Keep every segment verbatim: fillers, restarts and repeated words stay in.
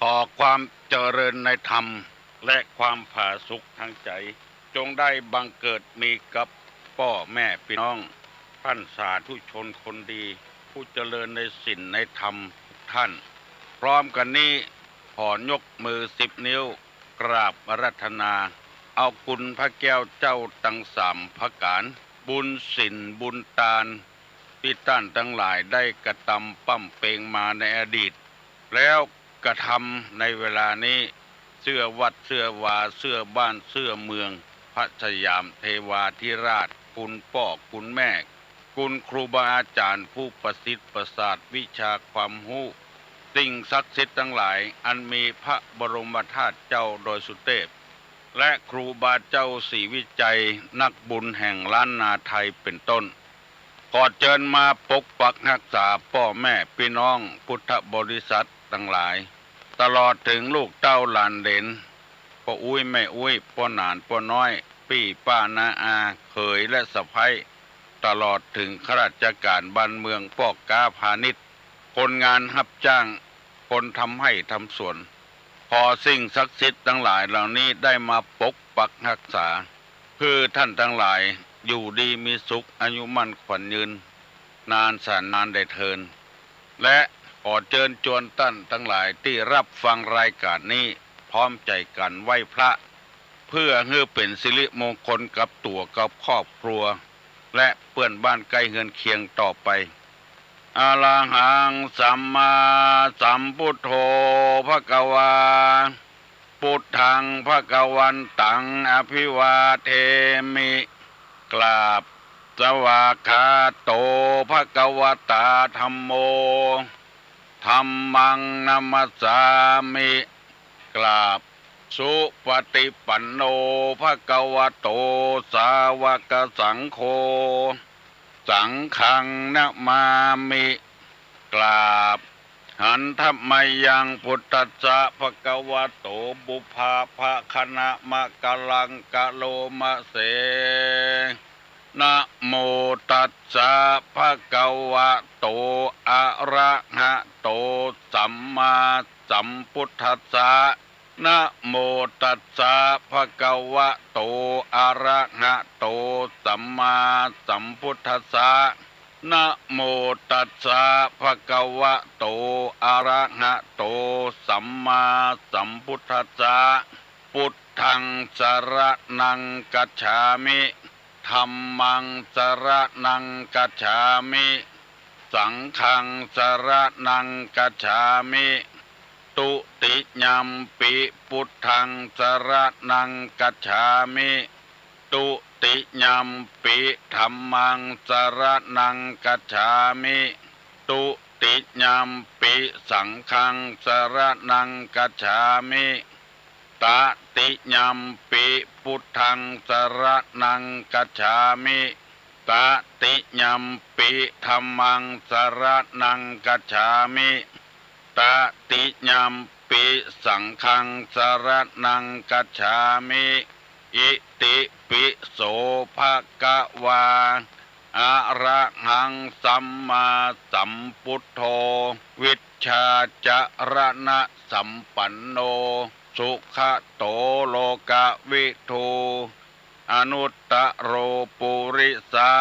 ขอความเจริญในธรรม และความผาสุกทางใจ๋ จงได้บังเกิดมีกับป้อแม่ปี้น้อง ต้านสาธุชนคนดี ผู้เจริญในศีลในธรรมทุกต้าน พร้อมกั๋นนี้ ขอยกมือสิบนิ้ว กราบอาราธนา เอาคุณพระแก้วเจ้าตังสามประก๋าน บุญศีลบุญตาน ตี้ต้านตังหลายได้กระตำปล้ำเป็งมาในอดีต แล้วกระทำในเวลานี้ เสื้อวัดเสื้อวา เสื้อบ้านเสื้อเมือง พระสยามเทวาธิราช คุณป้อคุณแม่ คุณครูบาอาจ๋ารย์ผู้ประสิทธิ์ประสาทวิชาความฮู้ สิ่งศักดิ์สิทธิ์ตังหลาย อันมีพระบรมธาตุเจ้าดอยสุเตพ และครูบาเจ้าศรีวิชัย นักบุญแห่งล้านนาไทยเป๋นต้น ขอเจิญมาปกปักฮักษาป้อแม่ปี้น้องพุทธบริษัทตังหลาย ตลอดเถิงลูกเต้าหลานเหลน ป้ออุ๊ยแม่อุ๊ย ป้อหนานป้อน้อย ปี้ป้าน้าอา เขยและสะใภ้ ตลอดเถิงข้าราชก๋านบ้านเมือง ป้อก๊าพาณิชย์ คนงานฮับจ้าง คนทำไฮ่ทำสวน ขอสิ่งศักดิ์สิทธิ์ตังหลายเหล่านี้ได้มาปกปักฮักษา หื้อต้านตังหลายอยู่ดีมีสุข อายุมั่นขวัญยืน นานแสนนานได้เทอญ และขอเจิญจวนต้านตังหลายตี้ฮับฟังรายก๋านนี้ พร้อมใจ๋กั๋นไหว้พระ เพื่อหื้อเป๋นสิริมงคลกับตั๋วกับครอบครัว และเปื้อนบ้านใก้เฮือนเคียงต่อไป อะระหังสัมมาสัมพุทโธภะคะวา พุทธังภะคะวันตังอะภิวาเทมิ กราบ สวากขาโตภะคะวะตาธัมโม ธัมมังนะมัสสามิ กราบ สุปฏิปันโนภะคะวะโตสาวกสังโฆ สังฆังนะมามิ กราบ หันทะมะยังพุทธัสสะภะคะวะโต ปุพพะภะคะนะมะกะลังกะโลมะเส นะโมตัสสะภะคะวะโต อะระหะโต สัมมาสัมพุทธัสสะ นะโมตัสสะภะคะวะโต อะระหะโต สัมมาสัมพุทธัสสะ นะโมตัสสะภะคะวะโต อะระหะโต สัมมาสัมพุทธัสสะ พุทธังสะระณังคัจฉามิ ธัมมังสะระณังคัจฉามิ สังฆังสะระณังคัจฉามิ ตุติยัมปิพุทธังสะระณังคัจฉามิ ตุติยัมปิธัมมังสะระณังคัจฉามิ ตุติยัมปิสังฆังสะระณังคัจฉามิ ตติยัมปิพุทธังสะระณังคัจฉามิ ตติยัมปิธัมมังสะระณังคัจฉามิ ตติยัมปิสังฆังสะระณังคัจฉามิ อิติปิโสภะคะวา อะระหังสัมมาสัมพุทโธ วิชชาจะระณะสัมปันโน สุขะโตโลกะวิทู อนุตตะโรปุริสะ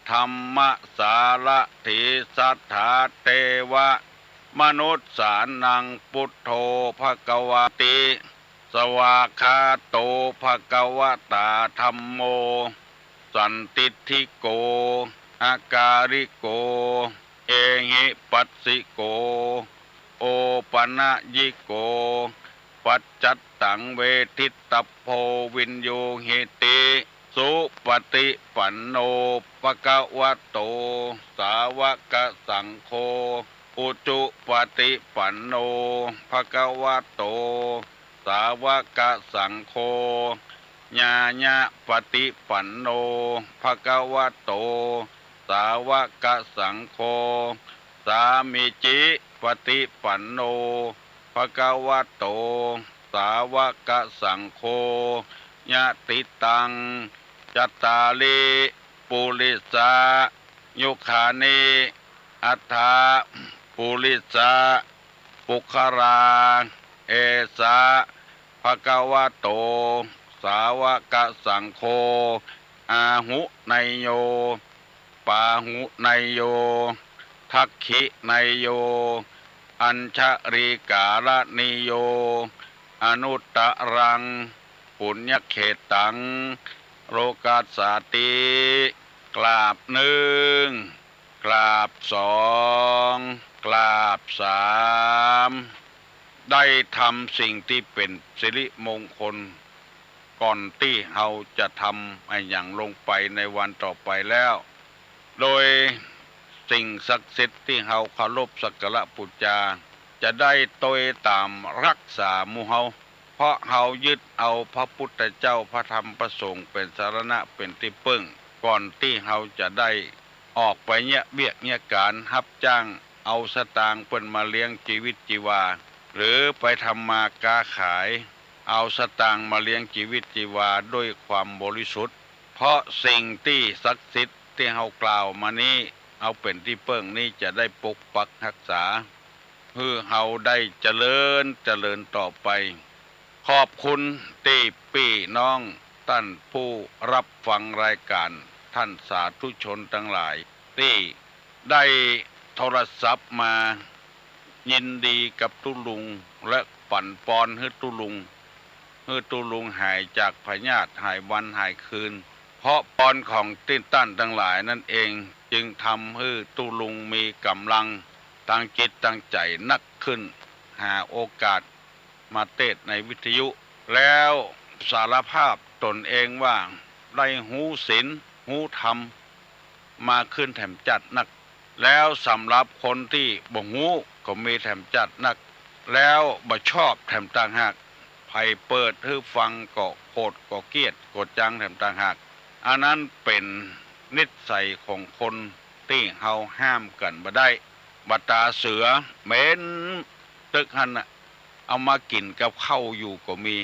ธัมมะสารถี สัทธาเตวะมนุสสานัง พุทโธภะคะวาติ สวากขาโตภะคะวะตาธัมโม สันทิฏฐิโก อะกาลิโก เอหิปัสสิโก โอปะนะยิโก ปัจจัตตังเวทิตตัพโพ วิญญูหิติ สุปฏิปันโนภะคะวะโต สาวกสังโฆ อุจุปฏิปันโนภะคะวะโต สาวกสังโฆ ญาณะปฏิปันโนภะคะวะโต สาวกสังโฆ สามีจิปฏิปันโนภะคะวะโต สาวกสังโฆ ยะติตัง จัตตาริ ปุริสายุคานิ อัฏฐะ ปุริสาปุคคลา เอสะ ภะคะวะโต สาวกสังโฆ อาหุเนยโย ปาหุเนยโย ทักขิเนยโย อัญชลีการณีโย อนุตตรัง ปุญญเขตตัง โลกัสสาติ กราบนึ่ง กราบสอง กราบสาม ได้ทำสิ่งตี้เป๋นสิริมงคล ก่อนตี้เฮาจะทำอะหยังลงไปในวันต่อไปแล้ว โดยสิ่งศักดิ์สิทธิ์ตี้เฮาเคารพสักการะปู๋จา จะได้ตวยต๋ามฮักษาหมู่เฮา เพราะเฮายึดเอาพระพุทธเจ้า พระธรรม พระสงฆ์เป๋นสรณะ เป๋นตี้เปิ้ง ก่อนตี้เฮาจะได้ออกไปเยียะเวียกเยียะก๋าน ฮับจ้างเอาสตางค์เปิ้นมาเลี้ยงจีวิตจีวา หรือไปทำมาก๊าขาย เอาสตางค์มาเลี้ยงจีวิตจีวาด้วยความบริสุทธิ์ เพราะสิ่งตี้ศักดิ์สิทธิ์ตี้เฮากล่าวมานี้ เอาเป๋นตี้เปิ้งนี้จะได้ปกปักฮักษา หื้อเฮาได้เจริญเจริญต่อไป ขอบคุณตี้ปี้น้องต้านผู้ฮับฟังรายก๋าน ต้านสาธุชนตังหลาย ตี้ได้โทรศัพท์มายินดีกับตุ๊ลุง และปั๋นปอนหื้อตุ๊ลุง หื้อตุ๊ลุงหายจากพยาธิ หายวันหายคืน เพราะปอนของตี้ต้านตังหลายนั้นเอง จึงทำหื้อตุ๊ลุงมีก๋ำลังตางจิตตางใจ๋นักขึ้น หาโอกาสมาเตสน์ในวิทยุ แล้วสารภาพตนเองว่าได้ฮู้ศีลฮู้ธรรมมาขึ้นแถมจัดนัก แล้วสำหรับคนตี้บ่ฮู้ก็มีแถมจัดนัก แล้วบ่ชอบแถมต่างหาก ใผเปิดหื้อฟังก็โขดก็เกลียดก็จังแถมต่างหาก อันนั้นเป๋นนิสัยของคนตี้เฮาห้ามกั๋นบ่ได้ บ่าต๋าเสือเหม็นตึกหั้นน่ะ เอามากิ๋นกับข้าวอยู่ก็มี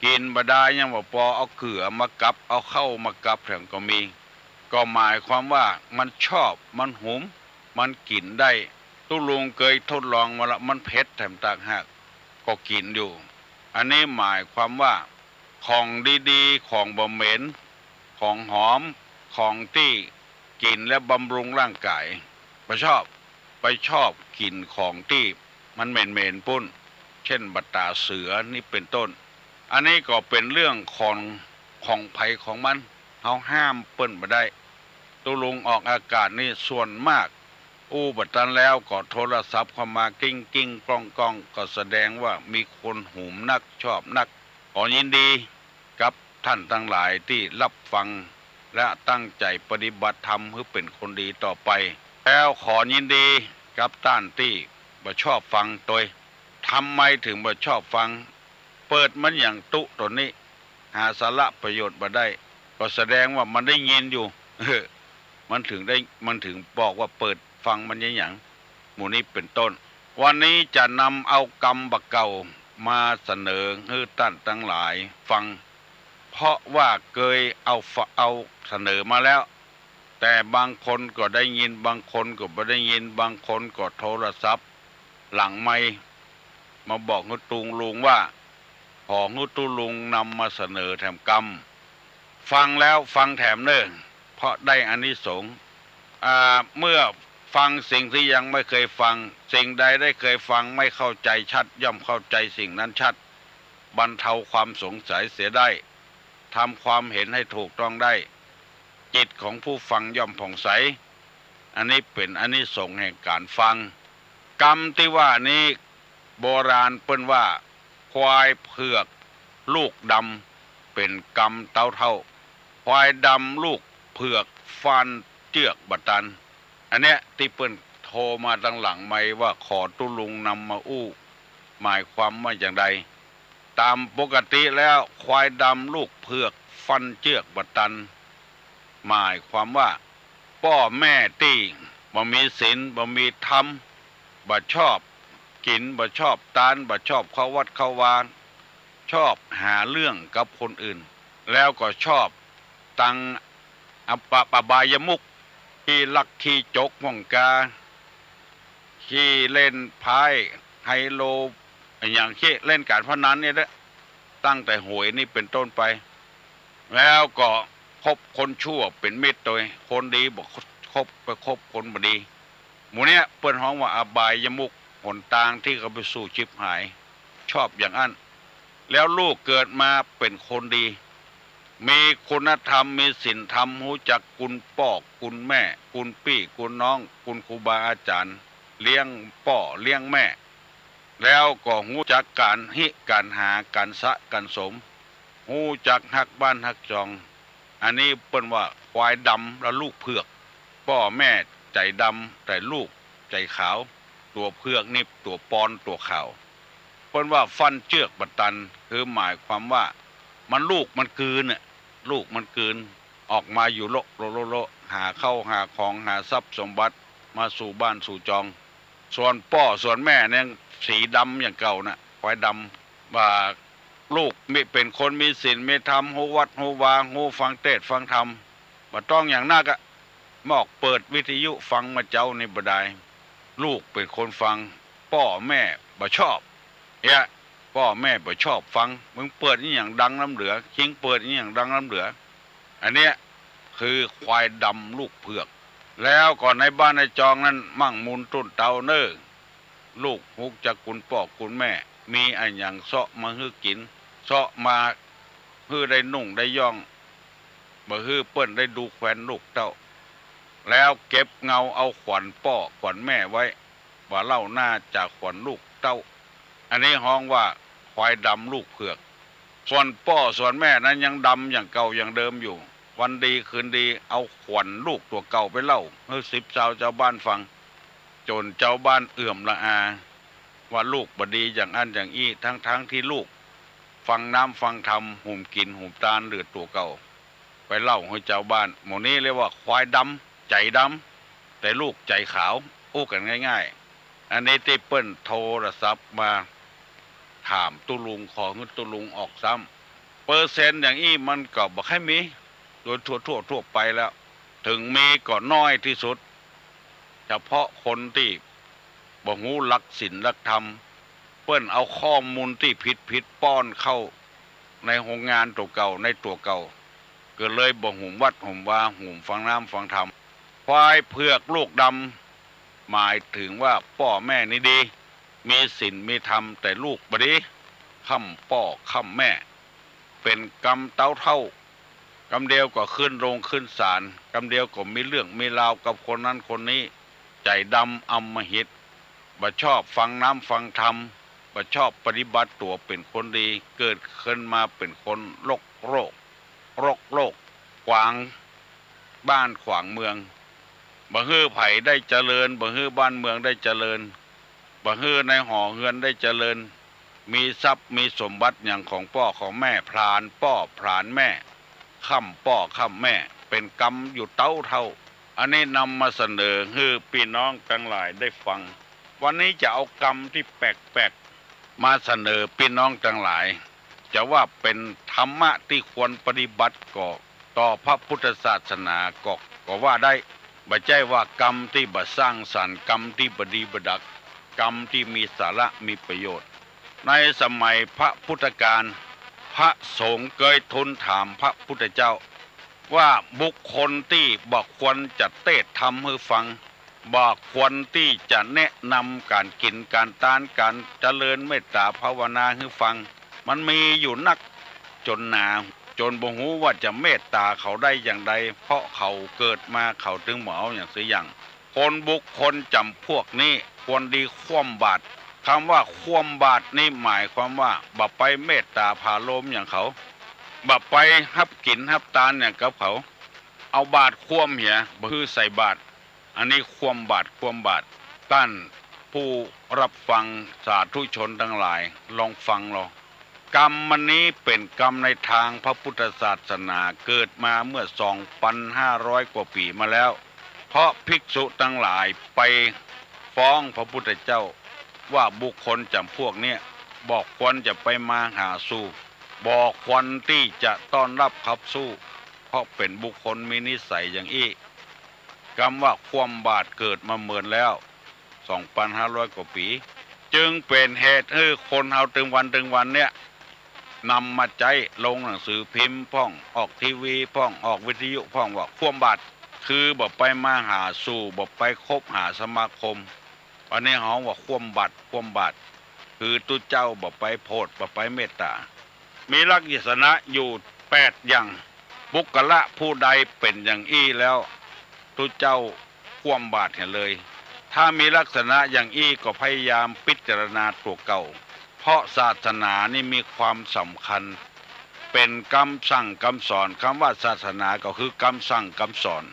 กิ๋นบ่ได้ยังบ่ปอ เอาเกือมากับ เอาข้าวมากับแถมก็มี ก็หมายความว่ามันชอบ มันหุม มันกิ๋นได้ ตุ๊ลุงเกยทดลองมาละ มันเผ็ดแถมต่างหาก ก็กิ๋นอยู่ อันนี้หมายความว่า ของดีๆ ของบ่เหม็น ของหอม ของตี้กิ๋นแล้วบำรุงร่างก๋าย บ่ชอบ ไปชอบกิ๋นของตี้มันเหม็นๆ ปู้น เช่น บ่าต๋าเสือนี่เป๋นต้น อันนี้ก็เป๋นเรื่องของ ของใผของมัน เฮาห้ามเปิ้นบ่ได้ ตุ๊ลุงออกอากาศนี่ส่วนมาก อู้บ่ตันแล้วก็โทรศัพท์เข้ามากิ้งๆ ก้องๆ ก็แสดงว่ามีคนหุมนักชอบนัก ขอยินดีกับต้านตังหลายตี้ฮับฟัง และตั้งใจ๋ปฏิบัติธรรมหื้อเป๋นคนดีต่อไป แล้วขอยินดีกับต้านตี้บ่ชอบฟังตวย ทำไมถึงบ่ชอบฟัง เปิดมันหยังตุ๊ต๋นนี้ หาสาระประโยชน์บ่ได้ ก็แสดงว่ามันได้ยินอยู่ มันถึงได้ มันถึงบอกว่าเปิดฟังมันหยัง หมู่นี้เป๋นต้น วันนี้จะนำเอากำบ่าเก่ามาเสนอหื้อต้านตังหลายฟัง เพราะว่าเกยเอาฝ- เอาเสนอมาแล้ว แต่บางคนก็ได้ยิน บางคนก็บ่ได้ยิน บางคนก็โทรศัพท์หลังไมค์มาบอกหื้อตุ๊ลุงว่า ขอหื้อตุ๊ลุงนำมาเสนอแถมกำ ฟังแล้วฟังแถมเน่อ เพราะได้อานิสงส์ อ่า เมื่อฟังสิ่งที่ยังไม่เคยฟัง สิ่งใดได้เคยฟังไม่เข้าใจชัด ย่อมเข้าใจสิ่งนั้นชัด บรรเทาความสงสัยเสียได้ ทำความเห็นให้ถูกต้องได้ จิตของผู้ฟังย่อมผ่องใส อันนี้เป๋นอานิสงส์แห่งก๋านฟัง กำตี้ว่านี้ โบราณเปิ้นว่า ควายเผือกลูกดำ เป๋นกำเต๊าเท่า ควายดำลูกเผือกฟันเจื้อกบ่ตัน อันเนี้ยตี้เปิ้นโทรมาตังหลังไมค์ว่าขอตุ๊ลุงนำมาอู้ หมายความว่าอย่างใด ต๋ามปกติแล้วควายดำลูกเผือกฟันเจื้อกบ่ตัน หมายความว่า ป้อแม่ตี้บ่มีศีล บ่มีธรรม บ่ชอบกิ๋น บ่ชอบตาน บ่ชอบเข้าวัดเข้าวา ชอบหาเรื่องกับคนอื่น แล้วก็ชอบตังอบายมุข ขี้ลักขี้จกพ่องกา ขี้เล่นไพ่ไฮโล อย่างเช่นเล่นก๋านพนันเนี่ยเด้อ ตั้งแต่หวยนี่เป๋นต้นไป แล้วก็คบคนชั่วเป๋นมิตรโตย คนดีบ่คบ ไปคบคนบ่ดี หมู่เนี้ยเปิ้นฮ้องว่าอบายมุข หนตางตี้เข้าไปสู่ฉิบหาย ชอบอย่างอั้น แล้วลูกเกิดมาเป๋นคนดี มีคุณธรรม มีศีลธรรม ฮู้จักคุณป้อคุณแม่ คุณปี้คุณน้อง คุณครูบาอาจ๋ารย์ เลี้ยงป้อเลี้ยงแม่ แล้วก็ฮู้จักก๋านฮิก๋านหา ก๋านสะก๋านสม ฮู้จักฮักบ้านฮักจอง อันนี้เปิ้นว่าควายดำและลูกเผือก ป้อแม่ใจ๋ดำ แต่ลูกใจ๋ขาว ตั๋วเผือกนี่ตั๋วปอนตั๋วขาว เปิ้นว่าฟั่นเจื้อกบ่ตัน คือหมายความว่ามันลูกมันกืนน่ะ ลูกมันกืน ออกมาอยู่โละโละโละโละ หาเข้าหาของ หาทรัพย์สมบัติมาสู่บ้านสู่จอง ส่วนป้อส่วนแม่เนี่ยสีดำอย่างเก่าน่ะ ควายดำ ว่าลูกมี เป๋นคนมีศีลมีธรรม ฮู้วัดฮู้วา ฮู้ฟังเตสน์ฟังธรรม บ่ต้องอย่างนักอะ มอกเปิดวิทยุฟังมาเจ๊านี่บ่ดาย ลูกเป๋นคนฟัง ป้อแม่บ่ชอบ เอ๊ะ ป้อแม่บ่ชอบฟัง มึงเปิดอะหยังดังล้ำเหลือ คิงเปิดอะหยังดังล้ำเหลือ อันเนี้ยคือควายดำลูกเผือก แล้วก็ในบ้านในจองนั้นมั่งมูลตุ๊นเตาเน่อ ลูกฮู้จักคุณป้อคุณแม่ มีอะหยังเซาะมาหื้อกิ๋น เซาะมาหื้อได้นุ่งได้ย่อง บ่หื้อเปิ้นได้ดูแควนลูกเต้า แล้วเก็บเงาเอาขวัญป้อขวัญแม่ไว้ บ่เล่าหน้าจะขวัญลูกเต้า อันนี้ฮ้องว่าควายดำลูกเผือก ส่วนป้อส่วนแม่นั้นยังดำอย่างเก่าอย่างเดิมอยู่ วันดีคืนดีเอาขวัญลูกตั๋วเก่าไปเล่าหื้อสิบซาวจาวบ้านฟัง จ๋นจาวบ้านเอื่อมละอา ว่าลูกบ่ดีอย่างอั้นอย่างอี้ ทั้งๆ ตี้ลูกฟังน้ำฟังธรรม หุมกิ๋นหุมตานเหลือตั๋วเก่า ไปเล่าหื้อจาวบ้าน หมู่นี้เรียกว่าควายดำ ใจ๋ดำ แต่ลูกใจ๋ขาว อู้กั๋นง่ายๆ อันนี้ตี้เปิ้นโทรศัพท์มาถามตุ๊ลุง ขอหื้อตุ๊ลุงออกซ้ำ เปอร์เซ็นต์อย่างอี้มันก็บ่ค่อยมี โดยทั่วๆ ทั่วไปแล้ว เถิงมีก็น้อยตี้สุด เฉพาะคนตี้บ่ฮู้หลักศีลหลักธรรม เปิ้นเอาข้อมูลตี้ผิดๆ ป้อนเข้าในโฮงงานตั๋วเก่า ในตั๋วเก่า ก็เลยบ่หุมวัดหุมวา หุมฟังน้ำฟังธรรม ควายเผือกลูกดำ หมายถึงว่าป้อแม่นี่ดี มีศีลมีธรรม แต่ลูกบ่ดี ค่ำป้อค่ำแม่ เป๋นกรรมเต๊าเฒ่า กำเดียวก็ขึ้นโรงขึ้นศาล กำเดียวก็มีเรื่องมีราวกับคนนั้นคนนี้ ใจ๋ดำอำมหิต บ่ชอบฟังน้ำฟังธรรม บ่ชอบปฏิบัติตั๋วเป๋นคนดี เกิดขึ้นมาเป๋นคนรกโรค รกโลก ขวางบ้านขวางเมือง บ่หื้อใผได้เจริญ บ่หื้อบ้านเมืองได้เจริญ บ่หื้อในหอเฮือนได้เจริญ มีทรัพย์มีสมบัติหยังของป้อของแม่ ผลาญป้อผลาญแม่ ค่ำป้อค่ำแม่ เป๋นกรรมอยู่เต๊าเฒ่า อันนี้นำมาเสนอหื้อปี้น้องตังหลายได้ฟัง วันนี้จะเอากรรมตี้แปลกๆ มาเสนอปี้น้องตังหลาย จะว่าเป๋นธรรมะตี้ควรปฏิบัติก็ ต่อพระพุทธศาสนาก็ ก็ว่าได้ บ่ใจ้ว่ากรรมตี้บ่สร้างสรรค์ กรรมตี้บ่ดีบ่ดัก กรรมตี้มีสาระมีประโยชน์ ในสมัยพระพุทธกาล พระสงฆ์เกยทูลถามพระพุทธเจ้า ว่าบุคคลตี้บ่ควรจะเตสน์ธรรมหื้อฟัง บ่ควรตี้จะแนะนำก๋านกิ๋นก๋านตาน ก๋านเจริญเมตตาภาวนาหื้อฟัง มันมีอยู่นักจ๋นหนา จ๋นบ่ฮู้ว่าจะเมตตาเขาได้อย่างใด เพราะเขาเกิดมาเขาตึงบ่เอาอย่างสักอย่าง คนบุคคลจ๋ำพวกนี้ควรดีคว่ำบาตร กำว่าคว่ำบาตรนี้หมายความว่าบ่ไปเมตตาผาโลมอย่างเขา บ่ไปฮับกิ๋นฮับตานอย่างกับเขา เอาบาตรคว่ำเหีย บ่หื้อใส่บาตร อันนี้คว่ำบาตร คว่ำบาตร ต้านผู้รับฟังสาธุชนตังหลาย ลองฟังลอง กรรมอันนี้เป๋นกรรมในตางพระพุทธศาสนา เกิดมาเมื่อสองปันห้าร้อยกว่าปี๋มาแล้ว เพราะภิกษุตังหลายไปฟ้องพระพุทธเจ้า ว่าบุคคลจ๋ำพวกเนี้ย บ่ควรจะไปมาหาสู่ บ่ควรตี้จะต้อนรับขับสู้ เพราะเป๋นบุคคลมีนิสัยอย่างอี้ กำว่าคว่ำบาตรเกิดมาเมินแล้ว สองปันห้าร้อยกว่าปี๋ จึงเป๋นเหตุหื้อคนเฮาตึงวันตึงวันเนี่ย นำมาใจ๊ลงหนังสือพิมพ์พ่อง ออกทีวีพ่อง ออกวิทยุพ่อง ว่าคว่ำบาตร คือบ่ไปมาหาสู่ บ่ไปคบหาสมาคม อันนี้ฮ้องว่าคว่ำบาตร คว่ำบาตร คือตุ๊เจ้าบ่ไปโผด บ่ไปเมตต๋า มีลักษณะอยู่แปดอย่าง บุคคละผู้ใดเป๋นอย่างอี้แล้ว ตุ๊เจ้าคว่ำบาตรเหียเลย ถ้ามีลักษณะอย่างอี้ก็พยายามพิจารณาตั๋วเก่า เพราะศาสนานี่มีความสำคัญ เป๋นกำสั่งกำสอน กำว่าศาสนาก็คือกำสั่งกำสอน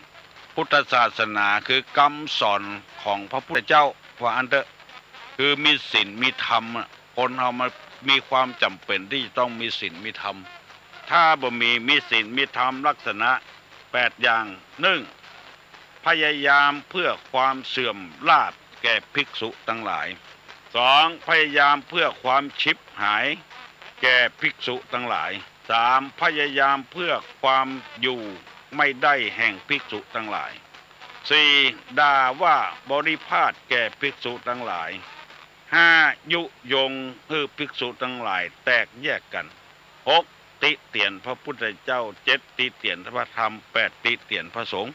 พุทธศาสนาคือกำสอนของพระพุทธเจ้า ว่าอั้นเต๊อะ คือมีศีลมีธรรมอะ คนเฮามันมีความจ๋ำเป๋นตี้จะต้องมีศีลมีธรรม ถ้าบ่มี มีศีลมีธรรมลักษณะแปดอย่าง นึ่ง พยายามเพื่อความเสื่อมลาภแก่ภิกษุตังหลาย สอง พยายามเพื่อความฉิบหายแก่ภิกษุตังหลาย สาม พยายามเพื่อความอยู่ไม่ได้แห่งภิกษุตังหลาย สี่ ด่าว่าบริภาสแก่ภิกษุตังหลาย ห้า ยุยงหื้อภิกษุตังหลายแตกแยกกั๋น หก ติเตียนพระพุทธเจ้า เจ็ด ติเตียนพระธรรม แปด ติเตียนพระสงฆ์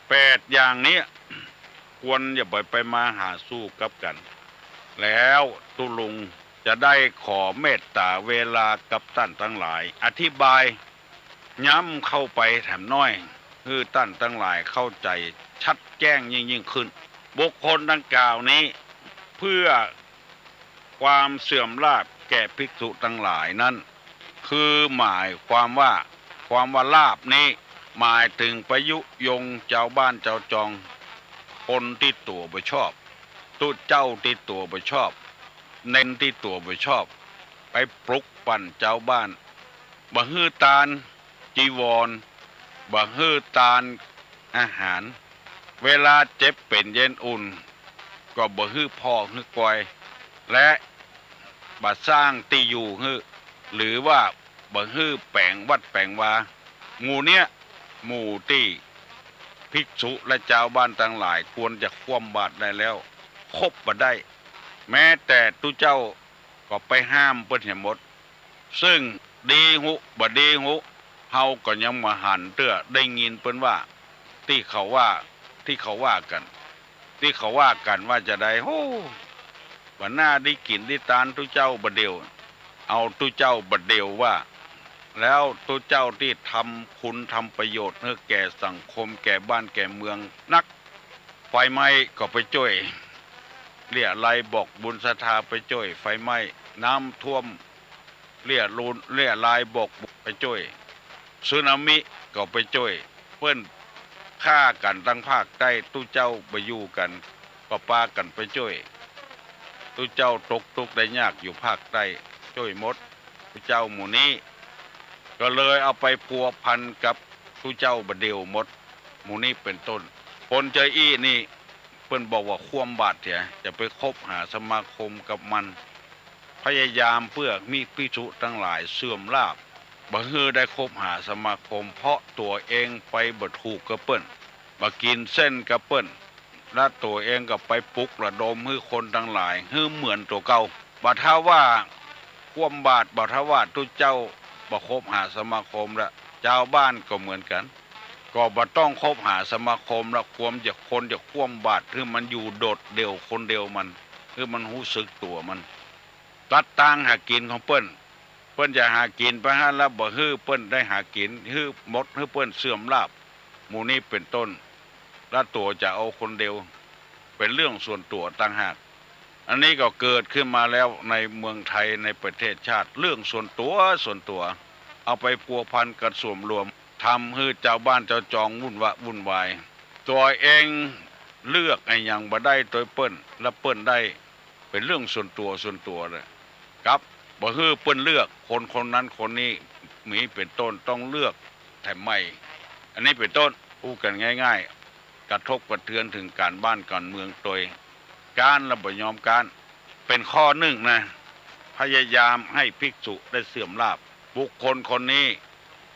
แปดอย่างเนี้ย ควรอย่าไปไปมาหาสู่กับกั๋น แล้วตุ๊ลุงจะได้ขอเมตต๋าเวลากับต้านตังหลาย อธิบายย้ำเข้าไปแถมน้อย หื้อต้านตังหลายเข้าใจ๋ชัดแจ้งยิ่งๆ ขึ้น บุคคลดังกล่าวนี้ เพื่อความเสื่อมลาภแก่ภิกษุตังหลายนั้น คือหมายความว่า ความว่าลาภนี้ หมายเถิงไปยุยงจาวบ้านจาวจอง คนตี้ตั๋วบ่ชอบ ตุ๊เจ้าตี้ตั๋วบ่ชอบ เณรตี้ตั๋วบ่ชอบ ไปปลุกปั่นจาวบ้าน บ่หื้อตานจีวร บ่หื้อตานอาหาร เวลาเจ็บเป๋นเย็นอุ่น ก็บ่หื้อผ่อหื้อกอย และบ่สร้างตี้อยู่หื้อ หรือว่าบ่หื้อแป๋งวัดแป๋งวา หมู่เนี้ย หมู่ตี้ภิกษุและจาวบ้านตังหลายควรจะคว่ำบาตรได้แล้ว คบบ่ได้ แม้แต่ตุ๊เจ้าก็ไปห้ามเปิ้นเหียหมด ซึ่งดีฮู้บ่ดีฮู้ เฮาก็ยังบ่หันเตื้อ ได้ยินเปิ้นว่า ตี้เขาว่า ตี้เขาว่ากั๋น ตี้เขาว่ากั๋นว่าจาใด โฮ้ บ่น่าได้กิ๋นได้ตานตุ๊เจ้าบ่าเดี่ยว เอาตุ๊เจ้าบ่าเดี่ยวว่า แล้วตุ๊เจ้าตี้ทำคุณทำประโยชน์หื้อแก่สังคมแก่บ้านแก่เมืองนัก ไฟไหม้ก็ไปจ้วย เลี้ยไลบอกบุญศรัทธาไปจ้วยไฟไหม้ น้ำท่วม เลี้ยลูน เลี้ยไลบอกบุญไปจ้วย สึนามิก็ไปจ้วย เปิ้นฆ่ากั๋นตังภาคใต้ ตุ๊เจ้าบ่อยู่กั๋น ก็ปากั๋นไปจ้วย ตุ๊เจ้าตกตุ๊กข์ได้ยากอยู่ภาคใต้ จ้วยหมด ตุ๊เจ้าหมู่นี้ ก็เลยเอาไปพัวพันกับตุ๊เจ้าบ่าเดี่ยวหมด หมู่นี้เป๋นต้น คนจาอี้นี่ เปิ้นบอกว่าคว่ำบาตรเสีย จะไปคบหาสมาคมกับมัน พยายามเปื้อมีภิกษุตังหลายเสื่อมลาภ บ่หื้อได้คบหาสมาคม เพราะตั๋วเองไปบ่ถูกกับเปิ้น บ่กิ๋นเส้นกับเปิ้น และตั๋วเองก็ไปปลุกระดมหื้อคนตังหลายหื้อเหมือนตั๋วเก่า บ่าถ้าว่าคว่ำบาตร บ่าถ้าว่าตุ๊เจ้าบ่คบหาสมาคมละ จาวบ้านก็เหมือนกั๋น ก็บ่ต้องคบหาสมาคมละ ควรจะ คนจะคว่ำบาตรหื้อมันอยู่โดดเดี่ยวคนเดียวมัน หื้อมันฮู้สึกตั๋วมัน ตั๊ดตางหากิ๋นของเปิ้น เปิ้นจะหากิ๋นไปหั้นละ บ่หื้อเปิ้นได้หากิ๋น หื้อหมด หื้อเปิ้นเสื่อมลาภ หมู่นี้เป๋นต้น และตั๋วจะเอาคนเดียว เป๋นเรื่องส่วนตั๋วต่างหาก อันนี้ก็เกิดขึ้นมาแล้วในเมืองไทย ในประเทศชาติ เรื่องส่วนตั๋ว ส่วนตั๋ว เอาไปพัวพันกับส่วนรวม ทำหื้อจาวบ้านจาวจองวุ่นวะวุ่นวาย ตั๋วเองเลือกอะหยังบ่ได้โตยเปิ้น และเปิ้นได้ เป๋นเรื่องส่วนตั๋ว ส่วนตั๋วเลย กับบ่หื้อเปิ้นเลือกคนคนนั้นคนนี้ มีเป๋นต้น ต้องเลือกแถมใหม่ อันนี้เป๋นต้น อู้กั๋นง่ายๆ กระทบกระเทือนเถิงก๋านบ้านก๋านเมืองโตย ก๊านและบ่ยอมก๊าน เป๋นข้อนึ่งนะ พยายามหื้อภิกษุได้เสื่อมลาภ บุคคลคนนี้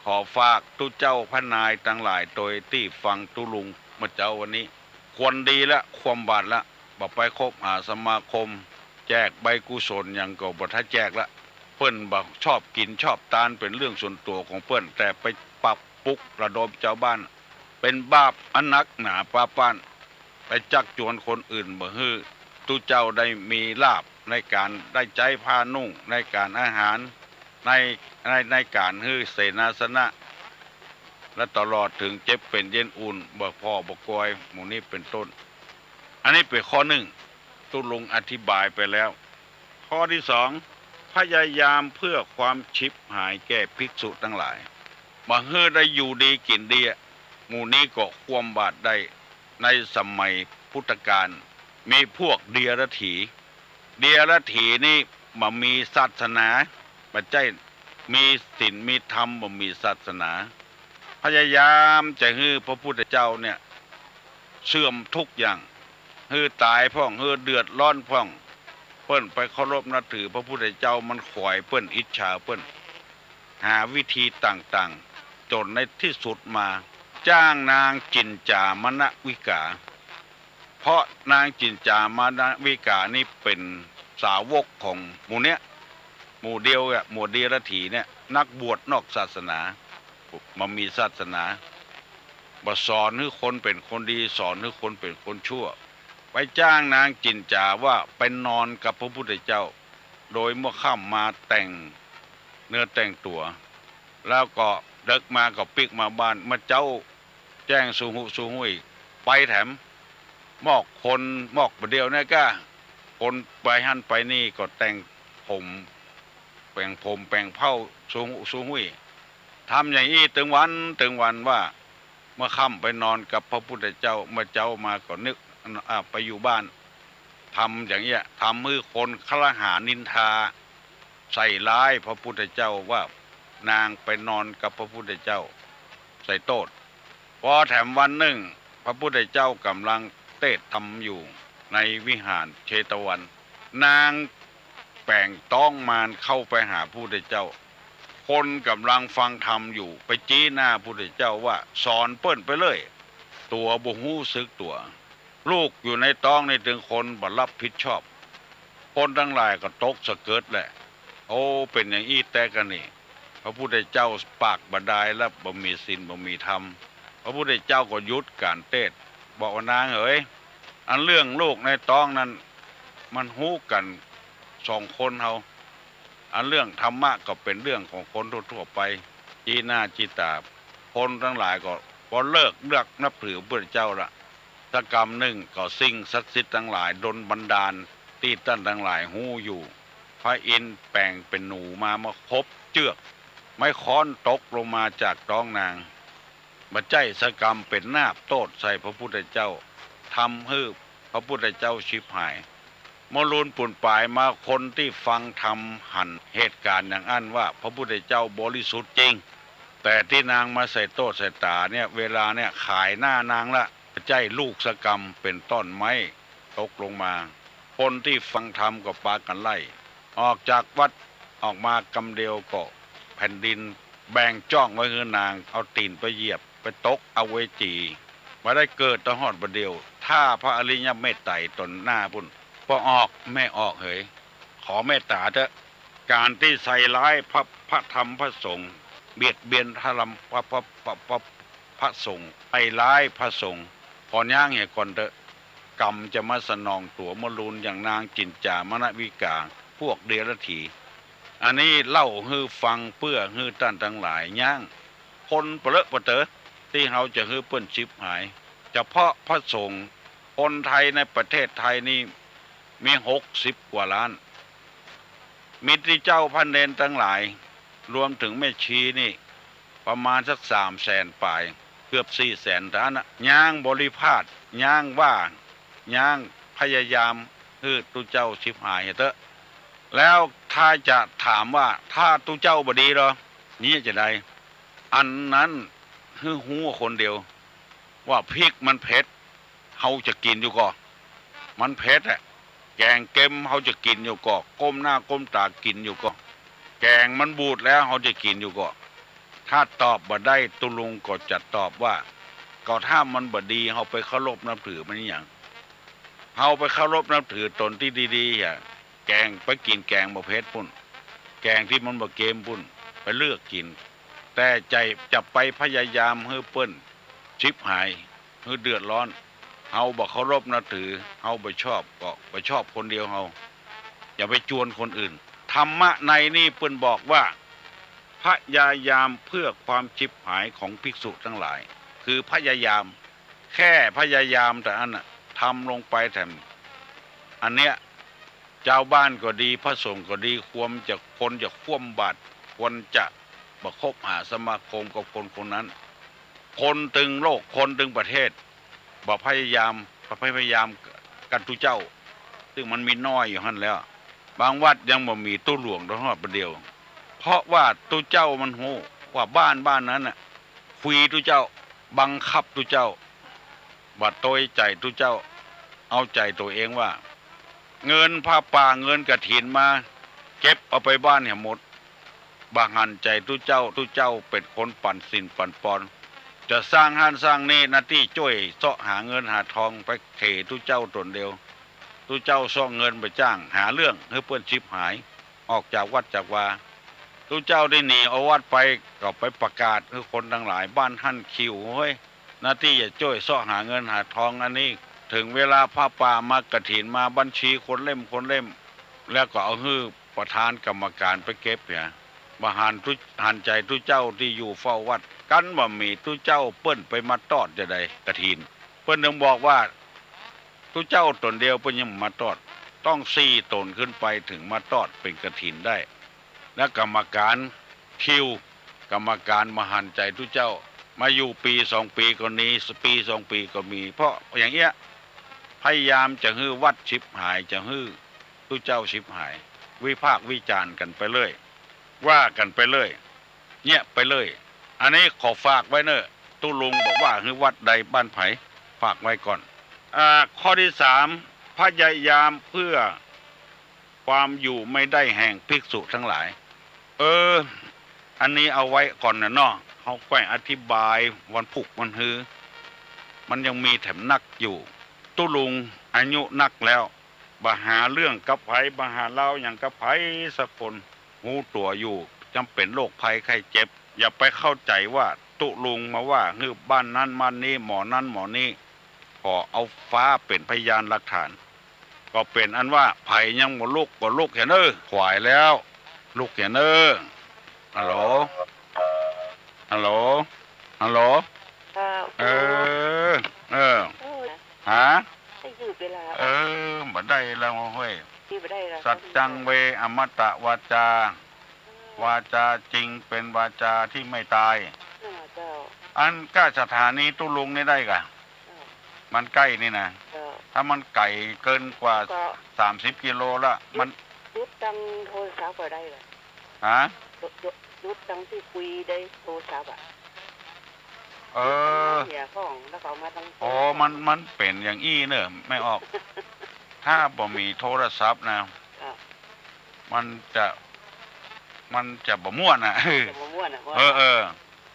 ขอฝากตุ๊เจ้าพระนายตังหลายโตยตี้ฟังตุ๊ลุงเมื่อเจ๊าวันนี้ ควรดีละ คว่ำบาตรละ บ่ไปคบหาสมาคม จ แจกใบกุศลหยังก็บ่ถ้าแจกละ เปิ้นบ่ชอบกิ๋นชอบตาน เป๋นเรื่องส่วนตั๋วของเปิ้น แต่ไปปรับปลุกระดมจาวบ้าน เป๋นบาปอันนักหนาปาป๊าน ไปจักจวนคนอื่นบ่หื้อตุ๊เจ้าได้มีลาภในก๋านได้ใจ๊ผ้านุ่ง ในก๋านอาหาร ใน ใน ในก๋านหื้อเสนาสนะ และตลอดเถิงเจ็บเป๋นเย็นอุ่น บ่ผ่อบ่กอย หมู่นี้เป๋นต้น อันนี้เป๋นข้อนึ่ง ตุ๊ลุงอธิบายไปแล้ว ข้อตี้สอง พยายามเพื่อความฉิบหายแก่ภิกษุตังหลาย บ่หื้อได้อยู่ดีกิ๋นดี หมู่นี้ก็คว่ำบาตรได้ ในสมัยพุทธกาล มีพวกเดียรถี เดียรถีนี่บ่มีศาสนา บ่ใจ้มีศีลมีธรรม บ่มีศาสนา พยายามจะหื้อพระพุทธเจ้าเนี่ยเสื่อมทุกอย่าง หื้อต๋ายพ่อง หื้อเดือดร้อนพ่อง เปิ้นไปเคารพนับถือพระพุทธเจ้า มันขวยเปิ้น อิจฉาเปิ้น หาวิธีต่างๆ จ๋นในตี้สุดมาจ้างนางจิ๋นจ๋ามณวิกา เพราะนางจิ๋นจ๋ามณวิกานี่เป๋นสาวกของหมู่เนี้ย หมู่เดียวอะ หมู่เดียรถีเนี่ย นักบวชนอกศาสนา บ่มีศาสนา บ่สอนหื้อคนเป๋นคนดี สอนหื้อคนเป๋นคนชั่ว ไปจ้างนางจิ๋นจ๋าว่าไปนอนกับพระพุทธเจ้า โดยเมื่อค่ำมาแต่งเนื้อแต่งตั๋ว แล้วก็เดิ็กมาก็ปิ๊กมาบ้าน เมื่อเจ๊าแจ้งสูฮู้สูฮู้อีก ไปแถม มอกคน มอกบ่าเดี่ยวนี้ก้า คนไปหั้นไปนี่ก็แต่งผม แป๋งผมแป๋งเผ้า สูฮู้สูฮู้อีก ทำอย่างอี้ตึงวันตึงวันว่า เมื่อค่ำไปนอนกับพระพุทธเจ้า เมื่อเจ๊ามาก็นึก อ่า ไปอยู่บ้าน ทำอย่างเอี้ย ทำหื้อคนครหานินทา ใส่ร้ายพระพุทธเจ้าว่านางไปนอนกับพระพุทธเจ้า ใส่โต้ษ ปอแถมวันนึ่ง พระพุทธเจ้าก่ำลังเตสน์ธรรมอยู่ในวิหารเชตวัน นางแป๋งต๊องมารเข้าไปหาพระพุทธเจ้า คนก่ำลังฟังธรรมอยู่ ไปจี๊หน้าพระพุทธเจ้าว่า สอนเปิ้นไปเลย ตั๋วบ่ฮู้สึกตั๋ว ลูกอยู่ในต๊องนี่ตึงคนบ่รับผิดชอบ คนตังหลายก็ตกสะเกิดแหละ โอ้ เป๋นอย่างอี้แต๊กะนี่ พระพุทธเจ้าปากบ่ดายแล้ว บ่มีศีลบ่มีธรรม พระพุทธเจ้าก็หยุดก๋านเตสน์ บอกว่า นางเหย อันเรื่องลูกในต๊องนั้น มันฮู้กั๋นสองคนเฮา อันเรื่องธรรมะก็เป๋นเรื่องของคนทั่วๆ ไป จี๊หน้าจี๊ต๋า คนตังหลายก็ปอเลิกเลือกนับถือพระพุทธเจ้าละ สักกำนึ่งก็สิ่งศักดิ์สิทธิ์ตังหลายดลบันดาล ตี้ต้านตังหลายฮู้อยู่ พระอินทร์แป๋งเป๋นหนูมา มาขบเจื้อก ไม้ค้อนตกลงมาจากต๊องนาง บ่ใจ้สักกำเป๋นนาบโต้ษใส่พระพุทธเจ้า ทำหื้อพระพุทธเจ้าฉิบหาย เมื่อลูนปูนป๋ายมา คนตี้ฟังธรรมหันเหตุก๋ารณ์อย่างอั้นว่าพระพุทธเจ้าบริสุทธิ์จริง แต่ตี้นางมาใส่โต้ษใส่ต๋าเนี่ย เวลาเนี่ยขายหน้านางละ บ่ใจ้ลูกสักกำเป๋นต้อนไม้ตกลงมา คนตี้ฟังธรรมก็ปากั๋นไล่ออกจากวัด ออกมากำเดียวก็แผ่นดินแบ่งจ้องไว้หื้อนาง เอาตี๋นไปเหยียบ ไปตกอเวจี บ่ได้เกิดตะฮอดบ่าเดี่ยว ถ้าพระอริยเมตไตรต๋นหน้าปุ้น ปอออก แม่ออกเหย ขอเมตต๋าเต๊อะ ก๋านตี้ใส่ร้ายพระ พระธรรมพระสงฆ์ เบียดเบียนพระธรรม พระ พระ พระ พระ พระสงฆ์ ใส่ร้ายพระสงฆ์ ปอย้างเหียก่อนเต๊อะ กรรมจะมาสนองตั๋วเมื่อลูนอย่างนางจิ๋นจ๋ามณวิกา พวกเดียรถี อันนี้เล่าหื้อฟังเปื้อหื้อต้านตังหลายย้าง คนปะเลอะปะเต๋อ ตี้เฮาจะหื้อเปิ้นฉิบหาย เฉพาะพระสงฆ์ คนไทยในประเทศไทยนี่มีหกสิบกว่าล้าน มีตี้เจ้าพระเณรตังหลาย รวมเถิงแม่ชีนี่ ประมาณสักสามแสนป๋าย เกือบสี่แสนต้านน่ะ ย้างบริพาท ย้างว่า ย้างพยายามหื้อตุ๊เจ้าฉิบหายเหียเต๊อะ แล้วถ้าจะถามว่า ถ้าตุ๊เจ้าบ่ดีลอ เยียะจาใด อันนั้นหื้อฮู้คนเดียว ว่าพริกมันเผ็ด เฮาจะกิ๋นอยู่ก่อ มันเผ็ดอะ แก๋งเก็มเฮาจะกิ๋นอยู่ก่อ ก้มหน้าก้มต๋ากิ๋นอยู่ก่อ แก๋งมันบูดแล้วเฮาจะกิ๋นอยู่ก่อ ถ้าตอบบ่ได้ตุ๊ลุงก็จะตอบว่า ก็ถ้ามันบ่ดีเฮาไปเคารพนับถือมันอะหยัง เฮาไปเคารพนับถือต๋นตี้ดีๆ อะ แก แกง ไปกิ๋นแกงบ่เผ็ดปุ้น แกงตี้มันบ่เกมปุ้น ไปเลือกกิ๋น แต่จะ จะไปพยายามหื้อเปิ้นฉิบหาย หื้อเดือดร้อน เฮาบ่เคารพนับถือ เฮาบ่ชอบก็บ่ชอบคนเดียวเฮา อย่าไปจวนคนอื่น ธรรมะในนี่เปิ้นบอกว่า พยายามเพื่อความฉิบหายของภิกษุทั้งหลาย คือพยายาม แค่พยายามเต้าอั้นน่ะ ทำลงไปแถม อันเนี้ย จาวบ้านก็ดี พระสงฆ์ก็ดี ควรจะ ควรจะคว่ำบาตร ควรจะบ่คบหาสมาคมกับคนคนนั้น คนตึงโลก คนตึงประเทศ บ่พยายาม บ่พยายามกั๋นตุ๊เจ้า ซึ่งมันมีน้อยอยู่หั้นแล้ว บางวัดยังบ่มีตุ๊หลวงเต้าฮอดบ่าเดี่ยว เพราะว่าตุ๊เจ้ามันฮู้ว่าบ้านบ้านนั้นน่ะ คุยตุ๊เจ้า บังคับตุ๊เจ้า บ่โตยใจ๋ตุ๊เจ้า เอาใจ๋ตั๋วเองว่า เงินผ้าป่าเงินกฐินมา เก็บเอาไปบ้านเหียหมด บ่หันใจ๋ตุ๊เจ้า ตุ๊เจ้าเป๋นคนปั๋นศีลปั๋นปอน จะสร้างหั้นสร้างนี่ หน้าตี้จ้วยเซาะหาเงินหาทองไปเขตุ๊เจ้าต๋นเดียว ตุ๊เจ้าเซาะเงินไปจ้าง หาเรื่องหื้อเปิ้นฉิบหาย ออกจากวัดจากวา ตุ๊เจ้าได้หนีเอาวัดไป ก็ไปประกาศหื้อคนตังหลายบ้านหั้นคิว เฮ้ย หน้าตี้จะจ้วยเซาะหาเงินหาทองอันนี้ เถิงเวลาผ้าป่ามากฐินมา บัญชีคนเล่มคนเล่ม แล้วก็เอาหื้อประธานกรรมการไปเก็บเหีย บ่หันตุ๊ หันใจ๋ตุ๊เจ้าตี้อยู่เฝ้าวัด กันบ่มีตุ๊เจ้าเปิ้นไปมาตอดจาใดกฐิน เปิ้นเถิงบอกว่า ตุ๊เจ้าต๋นเดียวเปิ้นยังบ่มาตอด ต้องสี่ต๋นขึ้นไปเถิงมาตอดเป๋นกฐินได้ และกรรมการคิว กรรมการบ่หันใจ๋ตุ๊เจ้า มาอยู่ปี๋สองปี๋ก็หนี ปี๋สองปี๋ก็มี เพราะอย่างเอี้ย พยายามจะหื้อวัดฉิบหาย จะหื้อตุ๊เจ้าฉิบหาย วิพากษ์วิจารณ์กั๋นไปเรื่อย ว่ากั๋นไปเรื่อย เยียะไปเรื่อย อันนี้ขอฝากไว้เน่อ ตุ๊ลุงบอกว่าหื้อวัดใดบ้านใผ ฝากไว้ก่อน อ่า ข้อตี้สาม พยายามเพื่อความอยู่ไม่ได้แห่งภิกษุทั้งหลาย เออ อันนี้เอาไว้ก่อนน่ะเนาะ เฮาก้อยอธิบายวันพุกวันฮือ มันยังมีแถมนักอยู่ ตุ๊ลุงอายุนักแล้ว บ่หาเรื่องกับใผ บ่หาเล่าหยังกับใผสักคน ฮู้ตั๋วอยู่ จำเป๋นโรคภัยไข้เจ็บ อย่าไปเข้าใจ๋ว่าตุ๊ลุงมาว่าหื้อบ้านนั้นบ้านนี้ หมอนั้นหมอนี้ ขอเอาฟ้าเป๋นพยานหลักฐาน ก็เป๋นอันว่าใผยังบ่ลุกก็ลุกเหียเน่อ ขวายแล้ว ลุกเหียเน่อ ฮัลโหล ฮัลโหล ฮัลโหล ค่ะ เออ เออ โอ้ย ฮะ ได้ยืดเวลา เออ บ่ได้แล้วเฮ้ย นี่บ่ได้แล้ว สัจจังเวอมตะวาจา เออ วาจาจริงเป๋นวาจาตี้ไม่ต๋าย เออ เจ้า อันก้าสถานีตุ๊ลุงนี่ได้ก่ะ เออ มันใก้นี่นะ เออ ถ้ามันไก๋เกินกว่า ก็ สามสิบกิโลละ มัน หยุดตังโทรศัพท์ก็ได้ก่ะ ฮะ หยุด หยุด หยุดตังตี้คุยได้โทรศัพท์อะ เออ เหียของ แล้วก็เอามาตัง อ๋อ มัน มันเป๋นอย่างอี้เน่อ แม่ออก ถ้าบ่มีโทรศัพท์นะ อ่ะ มันจะ มันจะบ่ม่วนอะ จะบ่ม่วนอะ เออ เออ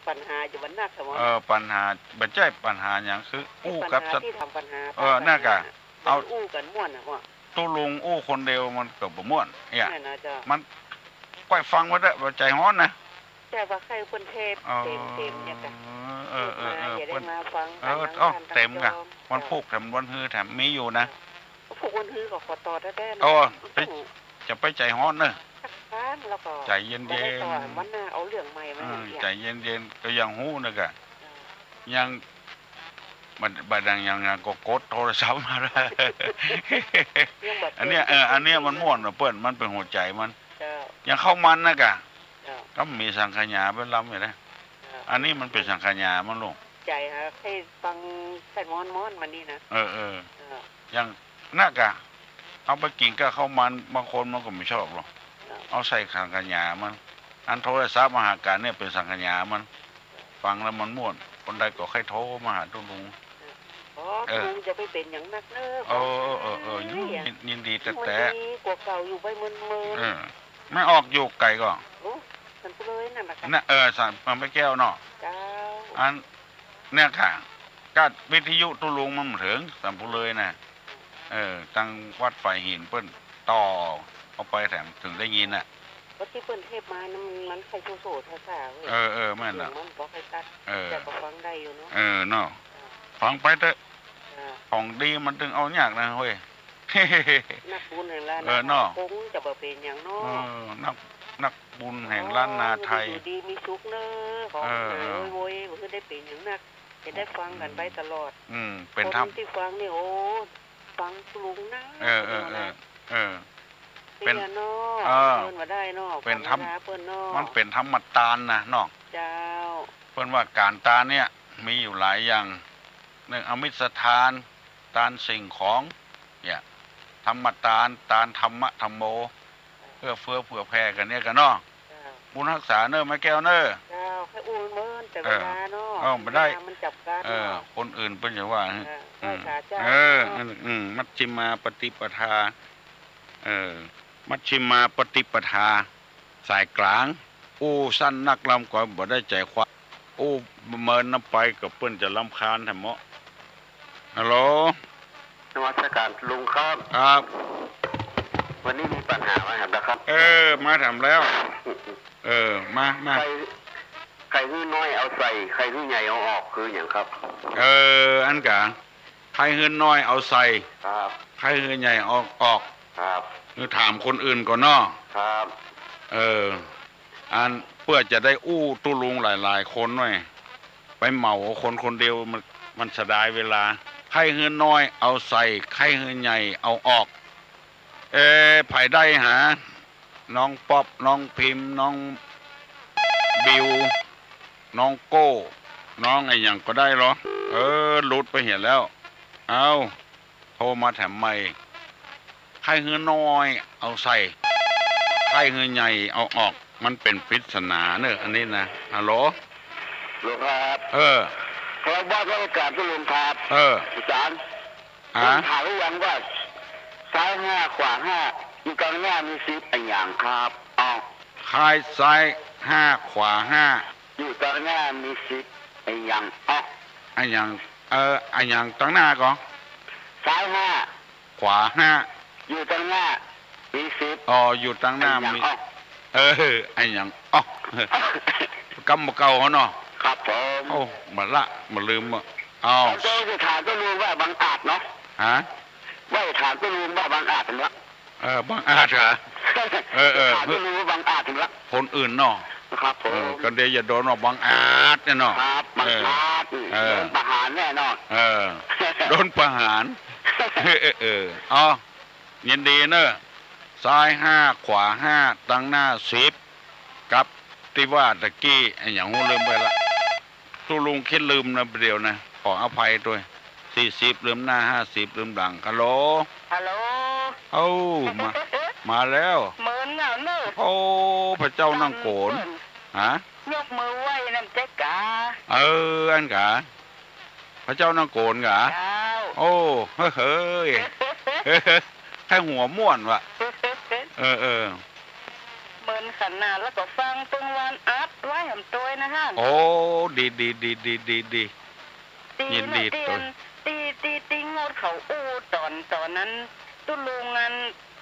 ปัญหาจะบ่นักสมอง เออ ปัญหา บ่ใจ้ปัญหาหยัง คืออู้กับ ปัญหาตี้ทำปัญหา เออ ปัญหา นั่นก่ะ เอา อู้กั๋นม่วนอะ ตุ๊ลุงอู้คนเดียวมันก็บ่ม่วน เอี้ย แม่นนะเจ้า มันก้อยฟังไว้เต๊อะ บ่ใจ๋ฮ้อนนะ แต่ว่าใค่เปิ้นเทศน์ เออ เต็มๆ เนี่ยก่ะ เออ เออ เออ มา เออ อย่าได้ เปิ้น มาฟัง เออ กั๋น เอ้า วันจันทร์ เต็มก่ะ วันจันทร์ วันพุกแถมวันฮือแถมมีอยู่นะ วันพุกวันฮือก็ขอต่อแต๊ๆ เนาะ โอ้ ไป จะไปใจ๋ฮ้อนเน่อ สักครั้งแล้วก็ ใจ๋เย็นๆ บ่ได้ต่อ วันหน้าเอาเรื่องใหม่มา เออ เนี่ย ใจ๋เย็นๆ ก็ยังฮู้เน่อก่ะ เออ ยัง บ่ บ่ดังยัง ยังก็กดโทรศัพท์มาแล้ว ยังบ่ อันเนี้ย เออ อันเนี้ยมันม่วนว่ะเปิ้น มันเป๋นหัวใจ๋มัน เจ้า อย่างข้าวมันน่ะก่ะ เจ้า ก็มีสังขยาไปลำอยู่นะ เจ้า อันนี้มันเป๋นสังขยามันลูก ใจ๋ฮะ ใค่ฟังใค่ม้อนๆ มานี่นะ เออ เออ เจ้า อย่างน่ะก่ะ เอาไปกิ๋นกับข้าวมัน บางคนมันก็บ่ชอบหรอก เจ้า เอาใส่สังขยามัน อันโทรศัพท์มาหากั๋นเนี่ยเป๋นสังขยามัน ฟังแล้วมันม่วน คนใดก็ใค่โทรมาหาตุ๊ลุง อ๋อ เออ ตุ๊ลุงจะไปเป๋นอย่างนักเน่อ เออ เออ เออ เออ ยิน ยินดีแต๊ๆ ยินดีกว่าเก่าอยู่ไปเมินๆ เออ แม่ออกอยู่ไก๋ก่อ โอ้ สันปุเลยนั่นน่ะค่ะ น่ะ เออ สัน มันไปแก้วเนาะ เจ้า อัน เนี่ยก่ะ ก้าวิทยุตุ๊ลุงมันบ่เถิง สันปุเลยน่ะ เออ ตังวัดฝายหินเปิ้นต่อ เอาไปแถมเถิงได้ยินน่ะ ก็ตี้เปิ้นเทศน์มานั้นมัน มันใค่โซ่ๆ ซ่าๆ เว้ย เออ เออ แม่นน่ะ เสียงมันบ่ใค่ชัด เออ แต่ก็ฟังได้อยู่เนาะ เออ เนาะ อ่า ฟังไปเต๊อะ อ่า ของดีมันตึงเอายากนะเว้ย นักบุญแห่งล้านนา เออ เนาะ คงจะบ่เป๋นหยังเนาะ เออ นัก นักบุญแห่งล้านนาไทย อยู่ดีมีสุขเนาะ ของ เออ หาย เออ โวยๆ บ่คือได้เป๋นหยังนัก จะได้ฟังกั๋นไปตลอด อืม เป๋นธรรม คนตี้ฟังนี่ โอ้ ฟังลุงนะ เออ เออ เออ เออ เป๋น เป๋นเนาะ เออ เปิ้นว่าได้เนาะ เป๋นธรรม ฟังเวลาเปิ้นเนาะ มันเป๋นธรรมตานนะเนาะ เจ้า เปิ้นว่าก๋านตานเนี่ยมีอยู่หลายอย่าง นึ่ง อมิสทาน ตานสิ่งของ เนี่ย ธรรมตาน ตานธรรมะธัมโม เอื้อเฟื้อเผื่อแผ่กั๋นเนี่ยกั๋นเนาะ เจ้า บุญฮักษาเน่อแม่แก้วเน่อ เจ้า ใค่อู้เมินแต่ เออ เวลาเนาะ เออ บ่ได้ เวลามันจ๋ำกัด เออ เนาะ คนอื่นเปิ้นจะว่า เออ อืม ฮักษาเจ้า เออ เนาะ อืม อืม มัชฌิมาปฏิปทา เออ มัชฌิมาปฏิปทา สายก๋าง อู้สั้นนักลำก็บ่ได้ใจ๋ความ อู้เมินนำไปก็เปิ้นจะรำคาญแถมเนาะ ฮัลโหล นมัสก๋านลุงครับ ครับ วันนี้มีปัญหามาแถมแล้วครับ เออ มาแถมแล้ว เออ มา มา ใค่ ใค่หื้อน้อยเอาใส่ ใค่หื้อใหญ่เอาออก คือหยังครับ เออ อันกา ใค่หื้อน้อยเอาใส่ ครับ ใค่หื้อใหญ่เอาออก ครับ คือถามคนอื่นก่อนเนาะ ครับ เออ อันเปื้อจะได้อู้ตุ๊ลุงหลายๆ คนหน้อย ไปเหมาเอาคนคนเดียวมัน มันเสียดายเวลา ใค่หื้อน้อยเอาใส่ ใค่หื้อใหญ่เอาออก เออ ใผได้หา น้องป๊อป น้องพิมพ์ น้องบิว น้องโก้ น้องอะหยังก็ได้ลอ เออ หลุดไปเหียแล้ว เอ้า โทรมาแถมใหม่ ใค่หื้อน้อยเอาใส่ ใค่หื้อใหญ่เอาออก มันเป๋นปริศนาเน่อ อันนี้นะ ฮัลโหล ฮัลโหลครับ เออ ครับ ว่าราชก๋านตุ๊ลุงครับ เออ อาจ๋ารย์ ฮะ ผมถามหรือยังว่า ซ้ายห้า ขวาห้า อยู่ตังหน้ามีสิบอะหยังครับ อ้าว ใค่ซ้ายห้า ขวาห้า อยู่ตังหน้ามีสิบอะหยัง อ้าว อะหยัง เออ อะหยังตังหน้าก่อ ซ้ายห้า ขวาห้า อยู่ตังหน้ามีสิบ อ๋อ อยู่ตังหน้ามี อะหยัง อ้าว เออ อะหยัง อ้าว กำบ่เก่าเฮาเนาะ ครับผม โอ้ บ่ละ บ่ลืมอะ อ้าว ตอนจะถามตุ๊ลุงว่าบังอาจเนาะ ฮะ ว่าจะถามตุ๊ลุงว่าบังอาจเนาะ เออ บังอาจเหรอ เออ เออ ถามตุ๊ลุงว่าบังอาจเนาะ คนอื่นเนาะ ครับผม เออ ก็เดี๋ยวอย่าโดนว่าบังอาจเนี่ยเนาะ ครับ บังอาจ เออ เออ โดนประหารแน่นอน เออ โดนประหาร เออ เออ เออ เอา ยินดีเนอะ ซ้ายห้า ขวาห้า ตังหน้าสิบ กับตี้ว่าตะกี้ อะหยังฮู้ลืมไปละ ตุ๊ลุงกึ๊ดลืมนะ เดี๋ยวนะ ขออภัยตวย สี่สิบ ลืมหน้า ห้าสิบ ลืมหลัง ฮัลโหล ฮัลโหล เอ้า มา มาแล้ว เหมือนกันเนอะ โอ้ พระเจ้านั่งโกน ฮะ ยกมือไหว้นั่นเจ๊กา เออ อันกา พระเจ้านั่งโกนกา เจ้า โอ้ เฮ้ย เฮ้ย ใค่หัวม่วนว่ะ เออ เออ เหมือนขนาดแล้วก็ฟังตึงวันอัดไว้แหมตวยนะฮะ โอ้ ดี ดี ดี ดี ดี ดี ตี้ ยินดี ตี้ ตวย ตี้ ตี้ ตี้งดเขาอู้ต๋อน ต๋อนนั้น ตุ๊ลุงอัน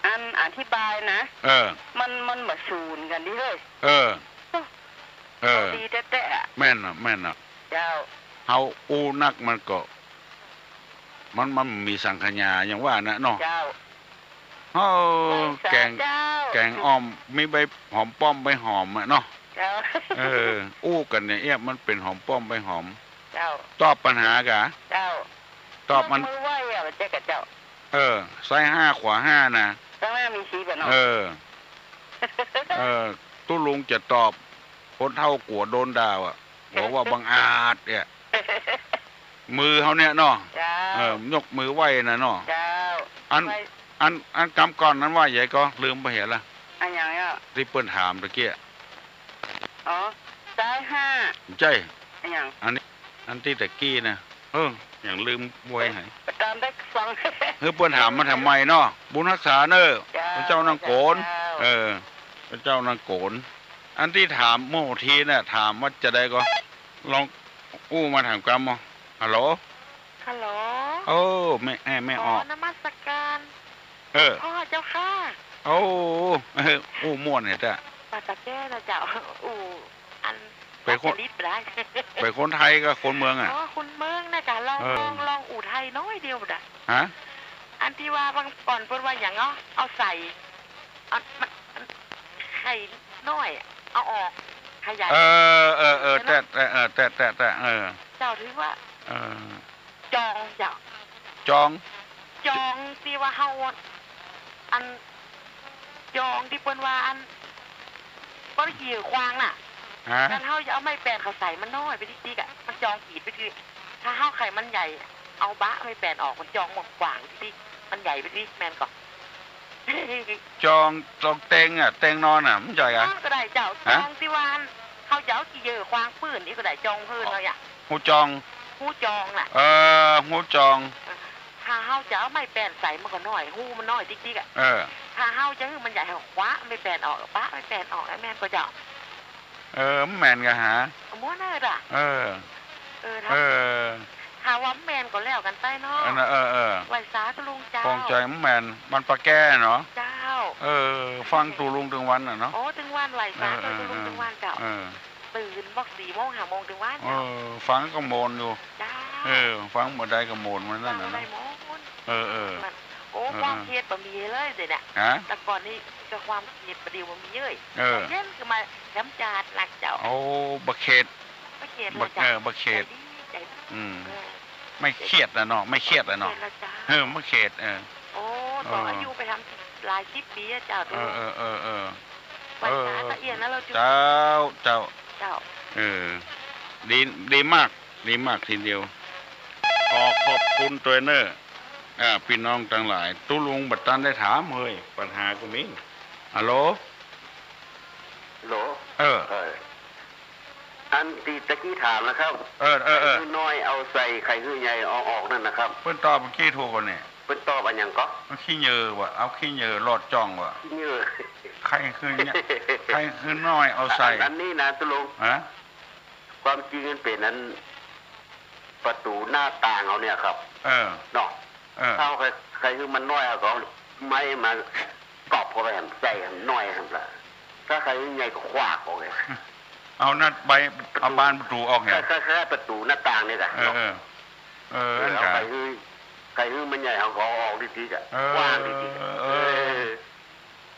อันอธิบายนะ เออ มัน มันบ่สูนกั๋นดิเฮ้ย เออ เออ เอาดีแต๊ๆ อะ แม่นน่ะ แม่นน่ะ เจ้า เฮาอู้นักมันก็ มัน มันมีสังขยาอย่างว่าน่ะเนาะ เจ้า เออ แกง เจ้า แกงอ่อม มีใบหอมป้อมใบหอมอะเนาะ เจ้า เออ อู้กั๋นเนี่ย เอี้ย มันเป๋นหอมป้อมใบหอม เจ้า ตอบปัญหากา เจ้า ตอบมัน ยกมือไหว้อะ เจ๊กาเจ้า เออ ซ้ายห้า ขวาห้า นะ ตังหน้ามีสิบอะเนาะ เออ เออ ตุ๊ลุงจะตอบ คนเฒ่ากั๋วโดนด่าอะ บอกว่าบังอาจเนี่ย มือเฮาเนี่ยเนาะ เจ้า เออ ยกมือไหว้น่ะเนาะ เจ้า อัน ไหว้ อัน อันกำก่อนนั้นว่าใหญ่ก็ลืมไปเหียละ อะหยังอะ ตี้เปิ้นถามตะกี้ อ๋อ ซ้ายห้า ใจ้ อะหยัง อันนี้ อันตี้ตะกี้นะ เออ อย่างลืมไว้หาย ต๋ามได้ฟัง เฮ้ย เปิ้นถามมาทำไมเนาะ บุญฮักษาเน่อ เจ้า พระเจ้านั่งโกน เจ้า เออ พระเจ้านั่งโกน อันตี้ถามเมื่อกี้น่ะ ถามว่าจะได้ก็ ลองอู้มาถามกำบ่ ฮัลโหล ฮัลโหล โอ้ แม่ แม่ แม่ออก ขอนมัสการ เออ พ่อเจ้าค่ะ โอ้ อู้ม่วนเนี่ยจ้ะ มาตะแก้นะเจ้า อู้ อัน เป๋นคน จริตบ่ได้ เป๋นคนไทยกับคนเมืองอะ อ๋อ คนเมืองนะจ๊ะ ลอง เออ ลอง ลองอู้ไทยน้อยเดียวบ่ได้ ฮะ อันตี้ว่าบางก่อนเปิ้นว่าหยังเนาะ เอาใส่ อัน มัน มัน ไข่น้อย เอาออก ไข่ใหญ่ เออ เออ เออ ใช่ไหม แต๊ แต๊ เออ แต๊ แต๊ แต๊ เออ เจ้าถือว่า เออ จองเจ้า จอง จองตี้ว่าเฮา อัน จองตี้เปิ้นว่าอัน บ่ได้ขี้เหยื่อขว้างน่ะ ฮะ คันเฮาจะเอาไม้แปนเข้าใส่มันน้อยไปติ๊กๆ อะ มันจองขีดไปที ถ้าเฮาไข่มันใหญ่ เอาบะไม้แปนออก มันจองบ่กว้างติ๊กๆ มันใหญ่ไปที แม่นก่อ จอง จองเตียงอะ เตียงนอนอะ มันใหญ่อะ นอนก็ได้เจ้า ฮะ จองตี้ว่าอัน เฮาจะเอาขี้เหยื่อขว้างปื้นอี้ก็ได้ จองเฮิ่นเฮาอะ ฮูจอง ฮูจองน่ะ เออ ฮูจอง ถ้าเฮาจะเอาไม้แปนใส่มันก็น้อย ฮูมันน้อยติ๊กๆ อะ เออ ถ้าเฮาจะหื้อมันใหญ่ เฮาคว้าไม้แปนออก ปะไม้แปนออก แม่นก่อเจ้า เออ มันแม่นก่อหา ม่วนเน่อจ้ะ เออ เออ ถ้า เออ ถ้าว่าแม่นก็แล้วกั๋นไปเนาะ เออ เออ เออ ไหว้สาตุ๊ลุงเจ้า ปองใจ๋มันแม่น บ้านป่าแก้เนาะ เจ้า เออ ฟังตุ๊ลุงตึงวันน่ะเนาะ โอ้ ตึงวัน ไหว้สา เออ ตุ๊ลุง เออ ตึงวันเจ้า เออ ตื่นบอกสี่โมงห้าโมงตึงวัน เออ ฟังก็โมนอยู่ เจ้า เออ ฟังบ่ได้ก็โมนมันนั่นน่ะ ฟังบ่ได้ เนาะ โมน เออ เออ มัน โอ้ เออ ความเครียดบ่มีเลยเดี๋ยวนี้ ฮะ แต่ก่อนนี่ก็ความเครียดบ่ดีบ่มีเลย เออ เย็นขึ้นมาแถมจาดหนักเจ้า โอ้ บ่เครียด บ่เครียดเลยเจ้า บ่ เออ บ่เครียด ใจ๋ดี ใจ๋ดี อืม เออ ไม่เครียดน่ะเนาะ ไม่เครียดน่ะเนาะ ไม่เครียดแล้วเจ้า เออ ไม่เครียด เออ โอ้ ต่อ เออ อายุไปทำหลายสิบปีอะเจ้า เออ เออ เออ เออ ไหว้สาตะเอี้ยนแล้วเราจุ เจ้า เจ้า เจ้า เออ ดี ดีมาก ดีมากทีเดียว ขอขอบคุณตวยเน่อ อ่า ปี้น้องตังหลาย ตุ๊ลุงบ่ตันได้ถามเฮ้ย ปัญหาก็มี ฮัลโหล ฮัลโหล เออ เออ อันตี้ตะกี้ถามนะครับ เออ เออ เออ ไข่หื้อน้อยเอาใส่ ไข่หื้อใหญ่เอาออกนั่นนะครับ เปิ้นตอบเมื่อกี้ถูกก่อนี่ เปิ้นตอบอันหยังก่อ เอาขี้เหยื่อว่ะ เอาขี้เหยื่อลอดจ่องว่ะ ขี้เหยื่อ ไข่หื้อเนี่ย ไข่หื้อน้อยเอาใส่ อัน อันนี้นะตุ๊ลุง ฮะ ความจริงมันเป๋นอัน ประตู๋หน้าต่างเฮาเนี่ยครับ เออ เนาะ เออ ถ้าเฮาใค่ ใค่หื้อมันน้อย เฮาก็เอาไม้มาก๊อบเข้าไป ใส่น้อยหั่นละ ถ้าใค่หื้อใหญ่ก็ขว้างออกเลย เอาหน้าใบ เอาบานประตู๋ออกเนี่ย ใค่ ใค่ ใค่ประตู๋หน้าต่างนี่กะ เออ เนาะ เออ เออ เออ อั้นกะ ใค่หื้อ ใค่หื้อมันใหญ่ เฮาก็เอาออกดีๆ กะ เออ ขว้างดีๆ กะ เออ เออ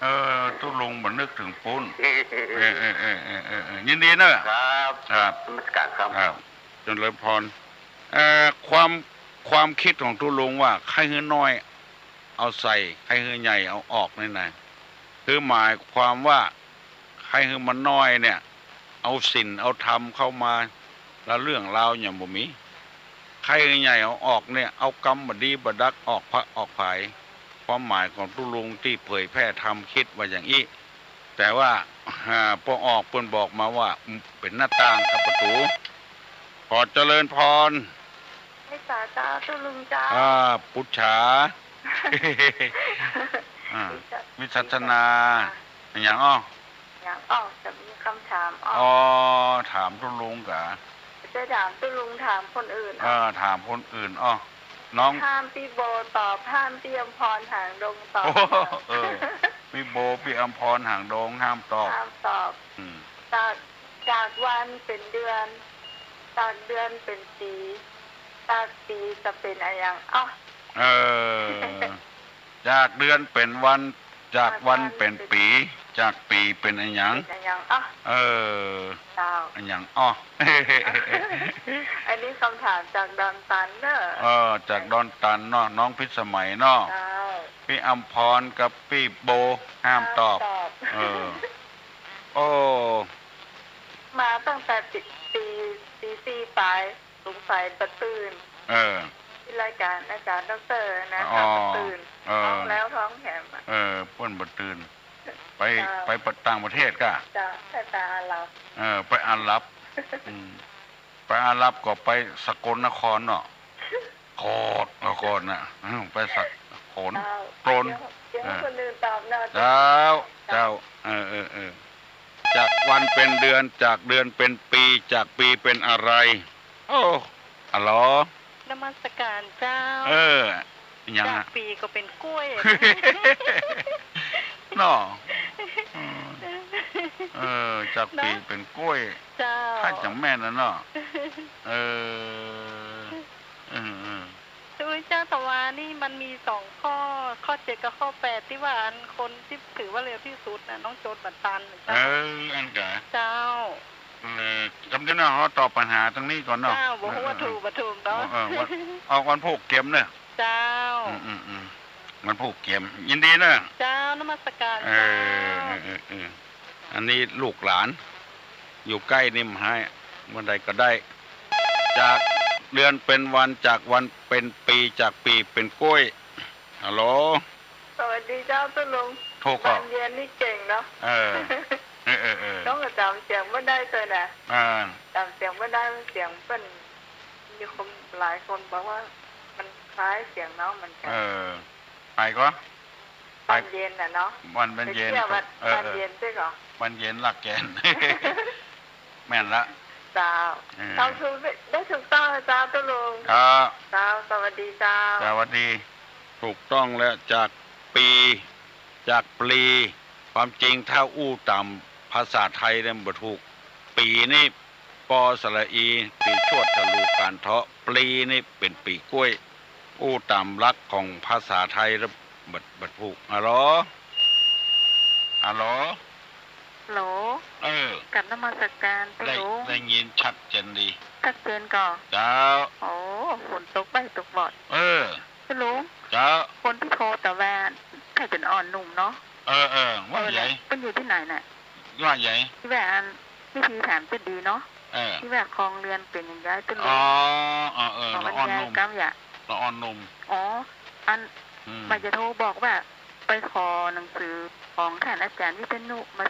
เออ ตุ๊ลุงบ่นึกเถิงปู๊น เออ เออ ยินดีเน่อ ครับ ครับ นมัสการครับ ครับ เจริญพร เอ่อ ความ ความกึ๊ดของตุ๊ลุงว่า ใค่หื้อน้อยเอาใส่ ใค่หื้อใหญ่เอาออกนี่นะ คือหมายความว่า ใค่หื้อมันน้อยเนี่ย เอาศีลเอาธรรมเข้ามา ละเรื่องราวหยังบ่มี ใค่หื้อใหญ่เอาออกเนี่ย เอากำบ่ดีบ่ดักออกผะออกผาย ความหมายของตุ๊ลุงตี้เผยแผ่ธรรมกึ๊ดว่าอย่างอี้ แต่ว่า อ่า ปอออกเปิ้นบอกมาว่า อืม เป๋นหน้าต่างกับประตู๋ ขอเจริญพร ไหว้สาเจ้าตุ๊ลุงเจ้า อ่า ปุจฉา อ่า วิสัช วิสัชนา อะหยังอ้อ หยังอ้อ จะมีกำถามอ้อ อ๋อ ถามตุ๊ลุงกา จะถามตุ๊ลุง ถามคนอื่น เออ ถามคนอื่นอ้อ น้อง ห้ามปี้โบตอบ ห้ามปี้อำพร หางดงตอบ โอ้ เออ ปี้โบ ปี้อำพร หางดง ห้ามตอบ ห้ามตอบ อืม จาก จากวันเป๋นเดือน จากเดือนเป๋นปี๋ จากปี๋จะเป๋นอะหยัง อ้อ เออ จากเดือนเป๋นวัน จากวันเป๋นปี๋ จากปี๋เป๋นอะหยัง เป๋นอะหยัง อ้อ เออ เจ้า อะหยัง อ้อ อันนี้กำถามจากดอนตันเน่อ เออ จากดอนตันเนาะ น้องพิสมัยเนาะ เจ้า ปี้อำพรกับปี้โบ ห้ามตอบ ห้ามตอบ เออ โอ้ มาตั้งแต่ตี ตี ตีสี่ป๋าย สงสัยบ่ตื่น เออ ตี้รายก๋านอาจ๋ารย์ด็อกเตอร์นะ อ๋อ บ่ตื่น เออ ท้องแล้วท้องแถมอะ เออ เปิ้นบ่ตื่น ไป เจ้า ไปต่างประเทศก่ะ เจ้า ไป ไปอาหรับ เออ ไปอาหรับ อืม ไปอาหรับก็ไปสกลนครเนาะ โคตร นครน่ะ อืม ไปสกล เจ้า โกลน เดี๋ยว เดี๋ยว เออ คนอื่นตอบเนาะ เจ้า เจ้า เจ้า เออ เออ เออ จากวันเป๋นเดือน จากเดือนเป๋นปี๋ จากปี๋เป๋นอะไร โอ้ อะหรอ นมัสการเจ้า เออ หยังอะ จากปี๋ก็เป๋นกล้วย เนาะ อืม เออ จากปี๋ เนาะ เป๋นก๊วย เจ้า ถ้าจ๋ำแม่นนะเนาะ เออ เออ เออ คือเจ้า แต่ว่านี่มันมีสองข้อ ข้อเจ็ดกับข้อแปด ตี้ว่าอันคนตี้ถือว่าเร็วตี้สุดน่ะ น้องโจทย์บ่ตันน่ะเจ้า เออ อั้นกา เจ้า เออ กำเดี๋ยวนะ เฮาตอบปัญหาตางนี้ก่อนเนาะ เจ้า บ่ฮู้ว่า เออ เออ ถูกบ่ถูกเนาะ เออ เออ วัน ออกวันพูกเกียมเนาะ เจ้า อืม อืม อืม วันพูกเกียม ยินดีเนาะ เจ้า นมัสการ เออ เจ้า เออ เออ เออ อันนี้ลูกหลาน อยู่ใก้นี่บ่ฮ้าย เมื่อใดก็ได้ จากเดือนเป๋นวัน จากวันเป๋นปี๋ จากปี๋เป๋นก๊วย ฮัลโหล สวัสดีเจ้าตุ๊ลุง ถูกครับ บานเย็นนี่เก่งเนาะ เออ เออ เออ เออ ต้องจ๋ำเสียงบ่ได้เลยนะ อ่า จ๋ำเสียงบ่ได้ มันเสียงเปิ้น มีคนหลายคนบอกว่ามันคล้ายเสียงน้องเหมือนกัน เออ ใผก่อ บานเย็นน่ะเนาะ บาน บานเย็น ไปเที่ยววัด เออ บานเย็นใจ้ก่อ บานเย็นหลักแกน แม่นละ เจ้า เออ เจ้า ถูก ได้ถูกต้องนะเจ้าตุ๊ลุง ครับ เจ้า สวัสดีเจ้า สวัสดี ถูกต้องแล้ว จากปี๋ จากปลี ความจริงถ้าอู้ต๋ามภาษาไทยเนี่ยบ่ถูก ปี๋นี่ ปอสระอี ปี๋ชวดทะลูการเทาะ ปลีนี่เป๋นปี๋ก๊วย อู้ต๋ามหลักของภาษาไทยแล้วบ่ บ่ถูก ฮัลโหล ฮัลโหล ฮัลโหล เออ กราบนมัสการตุ๊ลุง ได้ยินชัดเจนดี ชัดเจนก่อ เจ้า โอ้ ฝนตกบ่ายตกบ่อด เออ ตุ๊ลุง เจ้า คนตี้โทรตะวัน ใค่เป๋นอ่อนหนุ่มเนาะ เออ เออ ว่าใหญ่ เปิ้นอยู่ตี้ไหนน่ะ ว่าใหญ่ ตี้ว่าอัน วิธีถามจะดีเนาะ เออ ตี้ว่าครองเรือนเป๋นอย่างใดตุ๊ลุง อ๋อ เออ เออ ละอ่อนหนุ่ม กำยะ ละอ่อนหนุ่ม อ๋อ อัน อืม บ่าจะโทรบอกว่า ไปขอหนังสือของต้านอาจ๋ารย์วิษณุมา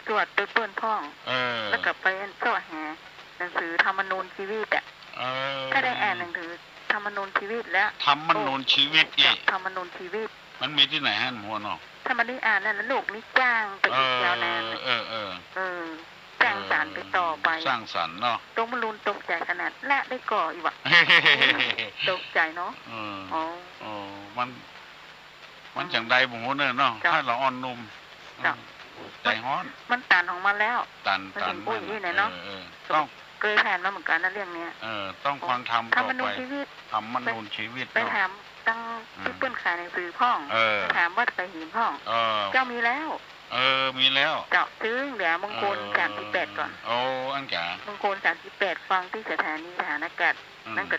สวดไปเปิ้นพ่อง เออ แล้วก็ไปเซาะหาหนังสือธรรมนูญชีวิตอะ เออ ข้าได้อ่านหนังสือธรรมนูญชีวิตแล้ว ธรรมนูญชีวิตอีก ธรรมนูญชีวิต มันมีตี้ไหนหั้นหัวเนาะ ถ้าบ่ได้อ่านนั่นน่ะ โลกนี้กว้างไปอีกยาวนาน เออ เออ เออ เออ สร้างสรรค์ไปต่อไป สร้างสรรค์เนาะ ตุ๊ลุงตกใจ๋ขนาดละได้ก่ออีกว่ะ ตกใจ๋เนาะ เออ อ๋อ เออ มัน มันจั่งใดบ่ฮู้เน่อเนาะ เจ้า ถ้าละอ่อนหนุ่ม เจ้า ใจ๋ฮ้อน มันตันของมันแล้ว ตัน มัน ตัน เป๋นปุ้ย มัน นี่แหละเนาะ เออ เออ ต้อง เกยผ่านมาเหมือนกั๋นนะเรื่องเนี้ย เออ ต้องฟังธรรมต่อไป ธรรมนูญชีวิต ธรรมนูญชีวิต ไป เนาะ ถามตัง อืม ตี้เปิ้นขายหนังสือพ่อง เออ ไปถามวัดสะหินพ่อง เออ เจ้ามีแล้ว เออ มีแล้ว เจ้า ตึงเดี๋ยวมงคล เออ สามสิบแปดก่อน โอ้ อั้นกา มงคลสามสิบแปด ฟังตี้สถานีทหารอากาศ อืม นั่นก็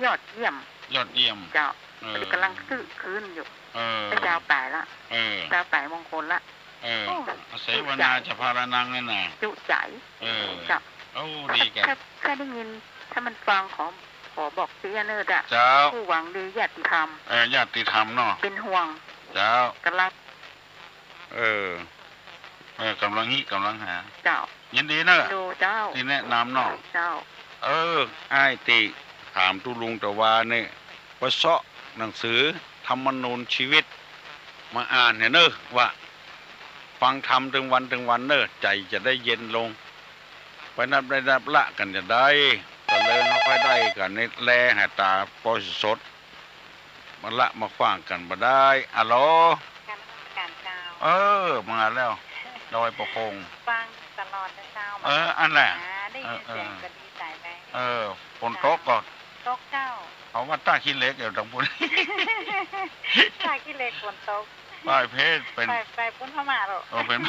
ยอดเยี่ยม ยอดเยี่ยม เจ้า เออ กำลังซื้อคืนอยู่ เออ ได้ซาวป๋ายละ เออ ซาวป๋ายมงคลละ เออ โอ้ อเสวนา จุใจ๋ จะพารานังนั่นน่ะ จุใจ๋ เออ เจ้า โอ้ ดีแก่ ถ้า ถ้าได้ยิน ถ้ามันฟังขอ ขอบอกเสี้ยเน่อเจ้า เจ้า ผู้หวังดีญาติธรรม เออ ญาติธรรมเนาะ เป๋นห่วง เจ้า กำลัง เออ เออ กำลังฮิ กำลังหา เจ้า ยินดีเน่อ ดูเจ้า ตี้แนะนำเนาะ เจ้า เออ อ้ายตี้ถามตุ๊ลุงตะวานี่ ไปเซาะหนังสือธรรมนูญชีวิตมาอ่านเน่อเน่อ ว่าฟังธรรมตึงวันตึงวันเน่อ ใจ๋จะได้เย็นลง ไปนับได้นับละกั๋นจะได้ ก็เลยเฮาค่อยได้กั๋นนี่แล หาต๋าปอสด มาละมาขว้างกั๋นบ่ได้ อะโหล กราบนมัสการเจ้า เออ มาแล้ว ดอยปะโคง ฟังตลอดนะเจ้า เออ อั้นแหละ อ่า ได้ยิน เออ เสียง เออ ก็ดีใจ๋ไป เออ ฝนตกก่อ ตกเจ้า เพราะว่าต้าขี้เหล็กอยู่ตางปุ้น ต้าขี้เหล็กฝนตก ป้ายเพชรเป๋น ไป ไปปุ้นพม่าเหรอ เออ เป๋น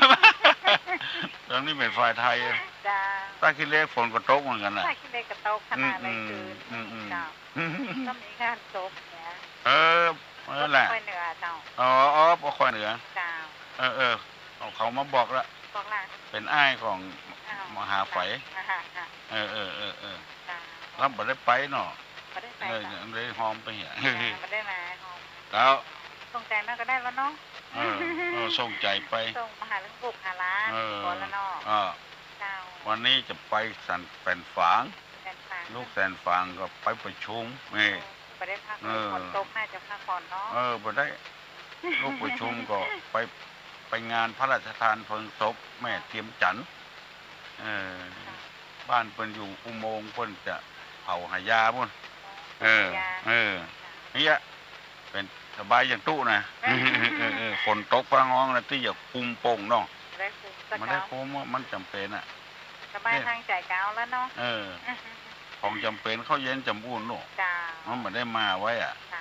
ตางนี้เป๋นฝ่ายไทย เจ้า ต้าขี้เหล็กฝนก็ตกเหมือนกั๋นน่ะ ต้าขี้เหล็กก็ตกขนาดเลย อืม คืน อืม อืม เจ้า ก็มีงานศพเนี่ย เออ เออแหละ ปะคอยเหนือเจ้า อ๋อ อ๋อ ปะคอยเหนือ เจ้า เออ เออ เอาเขามาบอกละ บอกละ เป๋นอ้ายของ อ้าว มหาไฝ อ่าฮะ อ่ะ เออ เออ เออ เออ เจ้า แล้วบ่ได้ไปเนาะ บ่ได้ไป เออ เจ้า ยังได้หอมไปเหีย อ่า บ่ได้มาหอม แล้ว ส่งใจ๋มาก็ได้วะเนาะ เออ เออ ส่งใจ๋ไป ส่งมาหาเรื่องบุกหาร้าน เออ ก่อนละเนาะ อ่า เจ้า วันนี้จะไปสันแสนฝาง แสนฝาง ลูกแสนฝางก็ไปประชุม นี่ โอ้ บ่ได้พักเลย เออ ฝนตกน่าจะพักผ่อนเนาะ เออ บ่ได้ ลูกประชุมก็ไป ไปงานพระราชทานเพลิงศพแม่เทียมจันทร์ เออ ค่ะ บ้านเปิ้นอยู่อุโมงค์ เปิ้นจะเผาหายาปุ้น อ๋อ เออ หายา เออ ค่ะ เนี่ย เป๋น สบายอย่างตุ๊นะ เออ เออ ฝนตกฟ้าฮ้องนะ ตี้อย่าคลุมโป้งเนาะ บ่ได้คลุมสัก บ่ได้ เก้า คลุม มันจ๋ำเป๋นอะ สบาย เนี่ย ตางใจ๋เก้าแล้วเนาะ เออ ของจ๋ำเป๋น ข้าวเย็นจ๋ำอุ่นเนาะ เจ้า มันบ่ได้มาไว้อะ เจ้า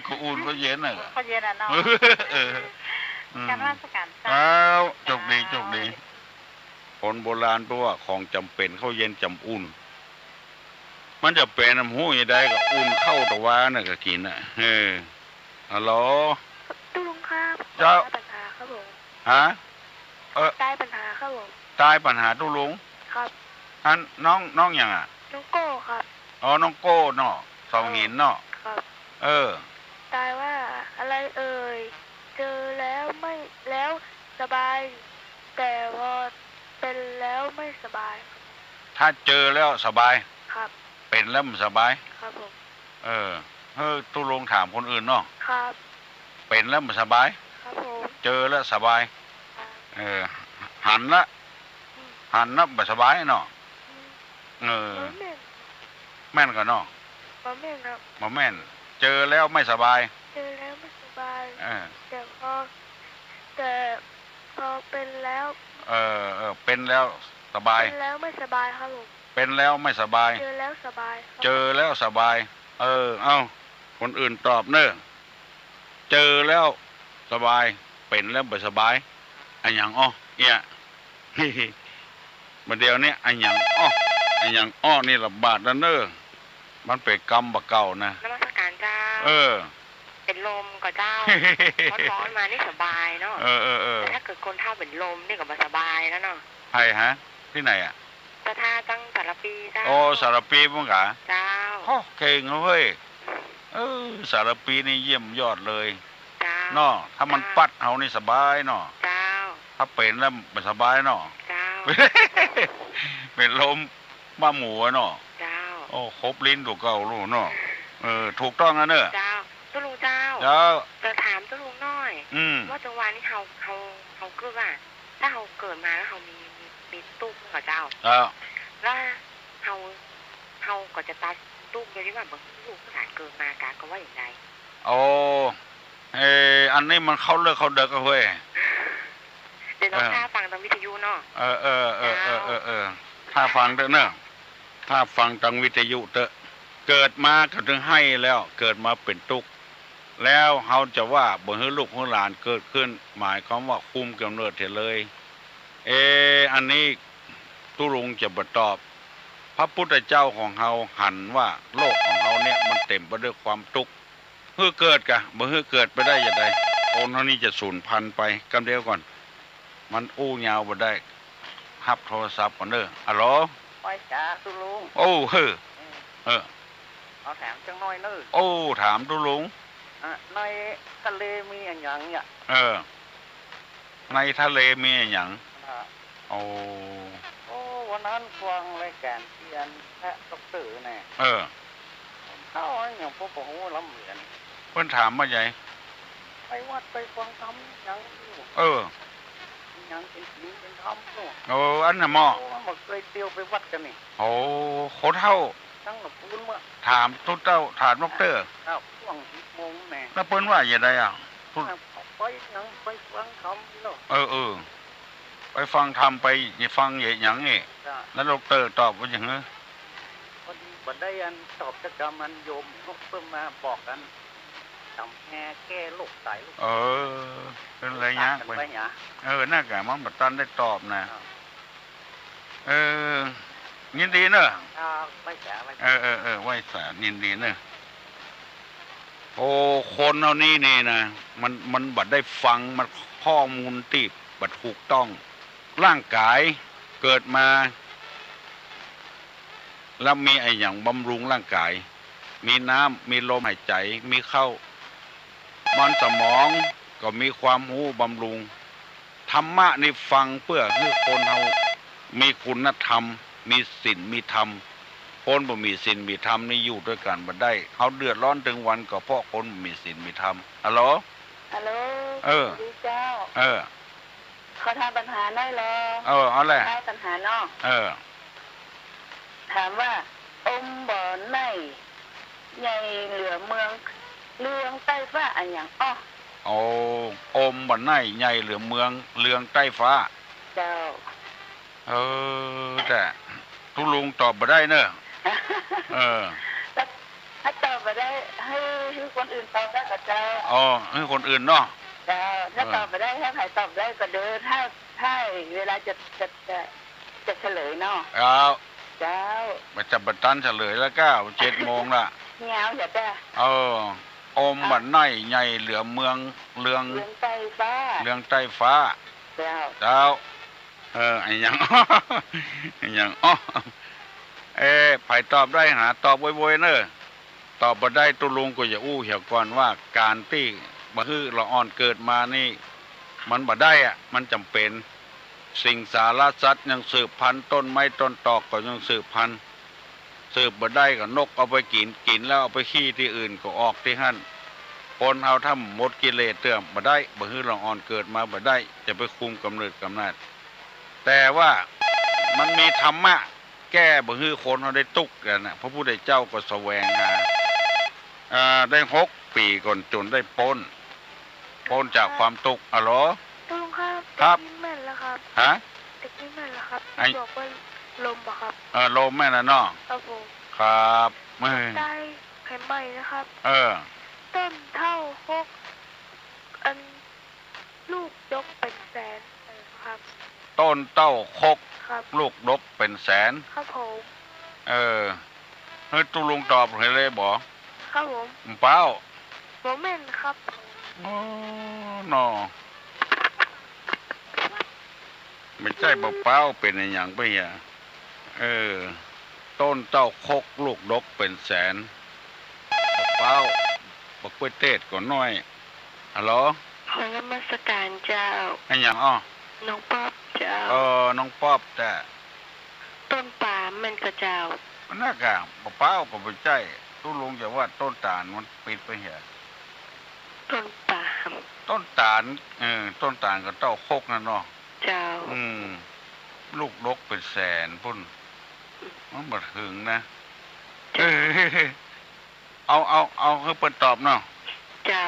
ก็อุ่นก็เย็นน่ะ อุ่นก็เย็นอะเนาะ เออ อืม กราบนมัสก๋ารเจ้า เจ้า โจคดี โจคดี คนโบราณเปิ้นว่าของจ๋ำเป๋นข้าวเย็นจ๋ำอุ่น มันจะเป๋นน้ำฮู้จะใดก็อุ่นข้าวตะวาน่ะก็กิ๋นน่ะ เออ ฮัลโหล ตุ๊ลุงครับ เจ้า ผมตายปัญหาครับผม ฮะ เออ ตายปัญหาครับผม ตายปัญหาตุ๊ลุง ครับ อันน้อง น้องหยังอะ น้องโก้ครับ อ๋อ น้องโก้เนาะ เสาหินเนาะ ครับ เออ ตายว่าอะไรเอ่ย เจอแล้วไม่ แล้วสบาย แต่พอเป็นแล้วไม่สบาย ถ้าเจอแล้วสบาย ครับ เป๋นแล้วบ่สบาย ครับผม เออ เออ ตุ๊ลุงถามคนอื่นเนาะ ครับ เป๋นแล้วบ่สบาย ครับผม เจอแล้วสบาย ครับ เออ หันละ อืม หันละบ่สบายเนาะ อืม เออ บ่แม่น แม่นก่อเนาะ บ่แม่นครับ บ่แม่น เจอแล้วไม่สบาย เจอแล้วไม่สบาย เออ แต่พอ แต่พอเป็นแล้ว เออ เออ เป๋นแล้วสบาย เป๋นแล้วไม่สบายครับผม เป๋นแล้วไม่สบาย เจอแล้วสบายครับ เจอแล้วสบาย เออ เอ้า คนอื่นตอบเน่อ เจอแล้วสบาย เป๋นแล้วบ่สบาย อะหยังอ้อ เอี้ย บ่าเดี่ยวนี้ อะหยังอ้อ อะหยังอ้อนี่ระบาดแล้วเน่อ มันเป๋นกำบ่าเก่านะ นมัสก๋ารเจ้า เออ เป๋นลมก่อเจ้า ฮ้อนๆ มานี่สบายเนาะ เออ เออ เออ แต่ถ้าเกิดคนเฒ่าเป๋นลมนี่ก็บ่สบายแล้วเนาะ ใผฮะ ตี้ไหนอะ ศรัทธาตังสารภีเจ้า โอ้ สารภีเหมือนกั๋น เจ้า โอ้ เก่งเว้ย เออ สารภีนี่เยี่ยมยอดเลย เจ้า เนาะ ถ้ามัน เจ้า ปั๊ดเฮานี่สบายเนาะ เจ้า ถ้าเป๋นแล้วบ่สบายเนาะ เจ้า เป๋นลมบ้าหมูอะเนาะ เจ้า โอ้ ครบลิ้นตั๋วเก่าลูกเนาะ เออ ถูกต้องอะเน่อ เจ้า ตุ๊ลุงเจ้า เจ้า จะถามตุ๊ลุงหน้อย อืม ว่าจังหวะนี้เฮา เฮา เฮาเกิดว่า ถ้าเฮาเกิดมาแล้วเฮามี มี มีตุ๊กข์ก่อเจ้า เออ แล้วเฮา เฮาก็จะตัดตุ๊กข์โดยตี้ว่าบ่หื้อลูกหื้อหลานเกิดมาก่า ก็ว่าอย่างใด โอ้ เอ่อ อันนี้มันเข้าเลิกเข้าเดิกอะเฮ้ย เดี๋ยวต้อง เออ ถ้าฟังตางวิทยุเนาะ เออ เออ เออ เจ้า เออ เออ เออ ถ้าฟังเต๊อะเน่อ ถ้าฟังตางวิทยุเต๊อะ เกิดมาก็ถึงไห้แล้ว เกิดมาเป๋นตุ๊กข์ แล้วเฮาจะว่าบ่หื้อลูกหื้อหลานเกิดขึ้น หมายความว่าคุมก๋ำเนิดเหียเลย เอ อันนี้ตุ๊ลุงจะบ่ตอบ พระพุทธเจ้าของเฮาหันว่าโลกของเฮาเนี่ยมันเต๋มไปด้วยความตุ๊กข์ หื้อเกิดก่ะ บ่หื้อเกิดไปได้จะใด คนเฮานี่จะสูญพันธุ์ไป กำเดียวก่อน มันอู้ยาวบ่ได้ ฮับโทรศัพท์ก่อนเน่อ ฮัลโหล ไหว้สาตุ๊ลุง โอ้ เฮ้อ เออ เออ เอาถามจักหน้อยเน่อ โอ้ ถามตุ๊ลุง อ่ะ ในทะเลมีอะหยังเนี่ย เออ ในทะเลมีอะหยัง อ่ะ โอ้ โอ้ วันนั้นฟังรายก๋านเตียนพระด็อกเตอร์แน่ เออ เฮาอะหยังบ่ บ่ฮู้ล้ำเหลือ เปิ้นถามว่าไง ไปวัดไปฟังธรรมหยังอยู่ เออ หยังเป๋นศีลเป๋นธรรมอยู่ เออ อันน่ะหม้อ โอ้ บ่เกยเตียวไปวัดกั๋นนี่ โอ้ คนเฒ่า ตั้งแต่ปูนเมื่อ ถามตุ๊เต้า ถามด็อกเตอร์ ครับ ช่วงสิบโมงแน่ แล้วเปิ้นว่าจะใดอะ ตุ๊ ไปหยัง ไปฟังธรรมนี่เนาะ เออ เออ ไปฟังธรรม ไปฟังหยังนี่ จ้ะ แล้วด็อกเตอร์ตอบว่าหยังหื้อ พอดีบ่ได้อันตอบจักกำ อันโยมเปิ้นมาบอกอัน ตำแฮแก้โรคต๋ายโรค เออ เป๋นอะไรเงี้ย ตามกั๋นไปหยัง เออ นั่นกะ มันบ่ตันได้ตอบนะ ครับ เออ ยินดีเน่อ ครับ ไหว้สา ไหว้สา เออ เออ เออ ไหว้สา ยินดีเน่อ โอ้ คนเฮานี่นี่นะ มัน มันบ่ได้ฟัง มันข้อมูลตี้บ่ถูกต้อง ร่างก๋ายเกิดมา แล้วมีอะหยังบำรุงร่างก๋าย มีน้ำ มีลมหายใจ๋ มีข้าว มันสมองก็มีความฮู้บำรุง ธรรมะนี่ฟังเปื้อหื้อคนเฮามีคุณธรรม มีศีล มีธรรม คนบ่มีศีล มีธรรมนี่อยู่ตวยกั๋นบ่ได้ เฮาเดือดร้อนตึงวันก็เพราะคนบ่มีศีล มีธรรม ฮัลโหล ฮัลโหล เออ สวัสดีเจ้า เออ ขอถามปัญหาหน้อยลอ เออ เอาแหละ ถามปัญหาเนาะ เออ ถามว่า อมบ่อไหนใหญ่เหลือเมือง เรืองใต้ฟ้าอะหยังอ้อ โอ้ อมบ่าไหน้ใหญ่เหลือเมือง เรืองใต้ฟ้า เจ้า เออ แต่ตุ๊ลุงตอบบ่ได้เน่อ เออ ถ้า ถ้าตอบบ่ได้ หื้อ หื้อคนอื่นตอบได้ก่อเจ้า อ๋อ หื้อคนอื่นเนาะ เจ้า ถ้า เออ ตอบบ่ได้ ถ้าใผตอบได้ก็เด้อ ถ้า ถ้าเวลาจะ จะ จะ จะเฉลยเนาะ เจ้า เจ้า บ่าจะบ่ตันเฉลยแล้วก้า เจ็ดโมงละ เหียวเหียจ้ะ เออ อม เอ้า บ่าไหน้ใหญ่เหลือเมือง เรือง เรืองใต้ฟ้า เรืองใต้ฟ้า เจ้า เจ้า เออ อะหยัง อะหยังอ้อ เอ๊ะ ใผตอบได้หาตอบโวยๆ เน่อ ตอบบ่ได้ตุ๊ลุงก็อย่าอู้เหียก่อนว่าก๋านตี้บ่หื้อละอ่อนเกิดมานี่ มันบ่ได้อะ มันจ๋ำเป๋น สิงสารสัตว์ยังสืบพันธุ์ ต้นไม้ต้นตอกก็ยังสืบพันธุ์ สืบบ่ได้ก็นกเอาไปกิ๋น กิ๋นแล้วเอาไปขี้ตี้อื่นก็ออกตี้หั้น คนเฮาถ้าหมดกิเลสเตื้อบ่ได้ บ่หื้อละอ่อนเกิดมาบ่ได้ จะไปคุมก๋ำเนิดก๋ำเนิด แต่ว่ามันมีธรรมะแก้บ่หื้อคนเฮาได้ตุ๊กข์กั๋นนะ พระพุทธเจ้าก็แสวงหา อ่า ได้หกปี๋ก่อนจนได้ป๊น ป๊นจากความตุ๊กข์ อะโหล ลุงครับ ครับ ตะกี้แม่นแล้วครับ ฮะ ตะกี้แม่นแล้วครับ ไอ้ ตี้บอกว่าลมอะครับ เออ ลมแม่นน่ะเนาะ ครับผม ครับ เออ ใต้แผ่นใหม่นะครับ เออ ต้นเต้าคก อัน ลูกดกเป๋นแสน เออ ครับ ต้นเต้าคก ครับ ลูกดกเป๋นแสน ครับผม เออ หื้อตุ๊ลุงตอบหื้อเลยบ่ ครับผม บ่าเป๊า บ่แม่นครับผม โอ้ เนาะ บ่ใจ้บ่าเป๊า เป๋นอะหยังไปเหีย เออ ต้นเต้าคก ลูกดกเป๋นแสน บ่าเป๊า บ่าก๊วยเทศก็น้อย ฮัลโหล ขอนมัสก๋านเจ้า อะหยังอ้อ น้องป๊อปเจ้า เออ น้องป๊อป แต่ ต้นปาล์มแม่นก่อเจ้า มันน่ากะ บ่าเป๊าก็บ่ใจ้ ตุ๊ลุงจะว่าต้นตาลมันปิดไปเหีย ต้นปาล์ม ต้นตาล เออ ต้นตาลกับเต้าคกนั่นเนาะ เจ้า อืม ลูกดกเป๋นแสนปู้น มันบ่เถิงนะ เออ เอา เอา เอาหื้อเปิ้นตอบเนาะ เจ้า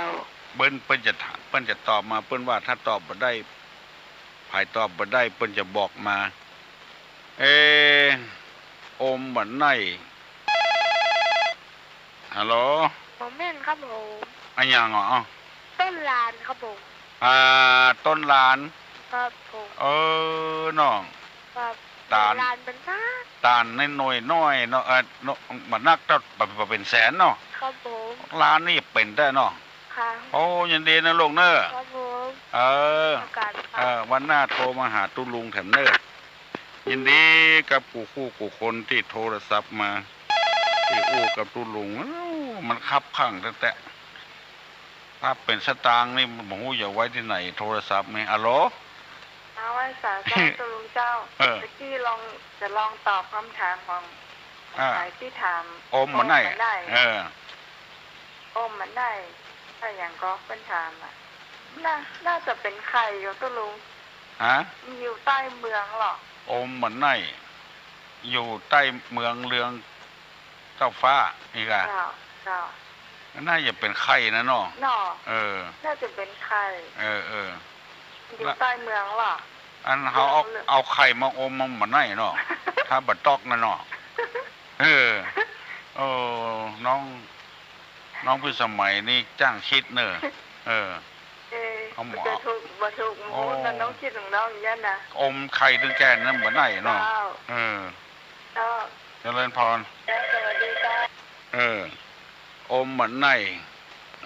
เปิ้น เปิ้นจะถาม เปิ้นจะตอบมา เปิ้นว่าถ้าตอบบ่ได้ ใผตอบบ่ได้ เปิ้นจะบอกมา เอ๊ะ อมบ่าไหน้ ฮัลโหล บ่แม่นครับผม อะหยังอ้อ ต้นลานครับผม อ่า ต้นลาน ครับผม เออ เนาะ ครับ ตาล ลานมันนัก ตาลน้อยๆ น้อยเนาะ เออ เนาะ มันนักเต้า บ่า บ่าเป๋นแสนเนาะ ครับผม ลานนี่เป๋นได้เนาะ ค่ะ โอ้ ยินดีนะลูกเน่อ ครับผม เออ โอกาสครับ เออ วันหน้าโทรมาหาตุ๊ลุงแถมเน่อ ยินดีกับกู้คู่กู้คนตี้โทรศัพท์มา ตี้อู้กับตุ๊ลุง โอ้ มันคับข้างแต๊ๆ ถ้าเป๋นสตางค์นี่ บ่ฮู้จะไว้ตี้ไหน โทรศัพท์นี่ อะโหล เอาไว้สาเจ้า ตุ๊ลุงเจ้า เออ ตะกี้ลอง จะลองตอบกำถามของ อ่า สายตี้ถาม อมบ่าไหน้ อมบ่าไหน้ เออ อมบ่าไหน้ อะหยังก็เปิ้นถามอะ น่า น่าจะเป๋นไข่อยู่ตุ๊ลุง ฮะ มันอยู่ใต้เมืองเหรอ อมบ่าไหน้ อยู่ใต้เมืองเรือง เต้าฟ้า นี่กะ เจ้า เจ้า น่าจะเป๋นไข่นะเนาะ เนาะ เออ น่าจะเป๋นไข่ เออ เออ อยู่ใต้เมืองเหรอ อันเฮาเอา เมือง เอาไข่มาอมมันบ่าไหน้เนาะ ถ้าบ่าต๊อกนั่นเนาะ เออ เออ น้อง น้องพิสมัยนี่จ้างกึ๊ดเน่อ เออ เออ เอาหมอ บ่ถูก บ่ถูก โอ้ มู้นนะ น้องกึ๊ดของน้องอย่างนั้นนะ อมไข่ตึงแก่นนั่นบ่าไหน้เนาะ เจ้า เออ ก็ เจริญพร จ้า สวัสดีจ้า เออ อมบ่าไหน้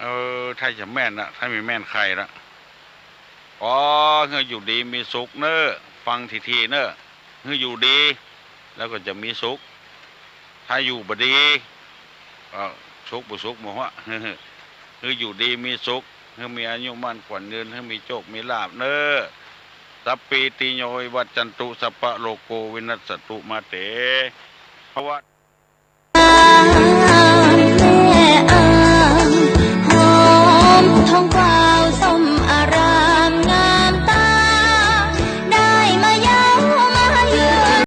เออ ถ้าจะแม่นละ ถ้ามีแม่นไข่ละ อ๋อ หื้ออยู่ดีมีสุขเน่อ ฟังถี่ๆ เน่อ หื้ออยู่ดี แล้วก็จะมีสุข ถ้าอยู่บ่ดี เอ่อ สุขบ่สุขบ่ฮู้ หื้ออยู่ดีมีสุข หื้อมีอายุมั่นขวัญยืน หื้อมีโชคมีลาภเน่อ สัพพีติโยวิวัจจันตุ สัพพะโรโควินัสสตุ มาเต ภวัต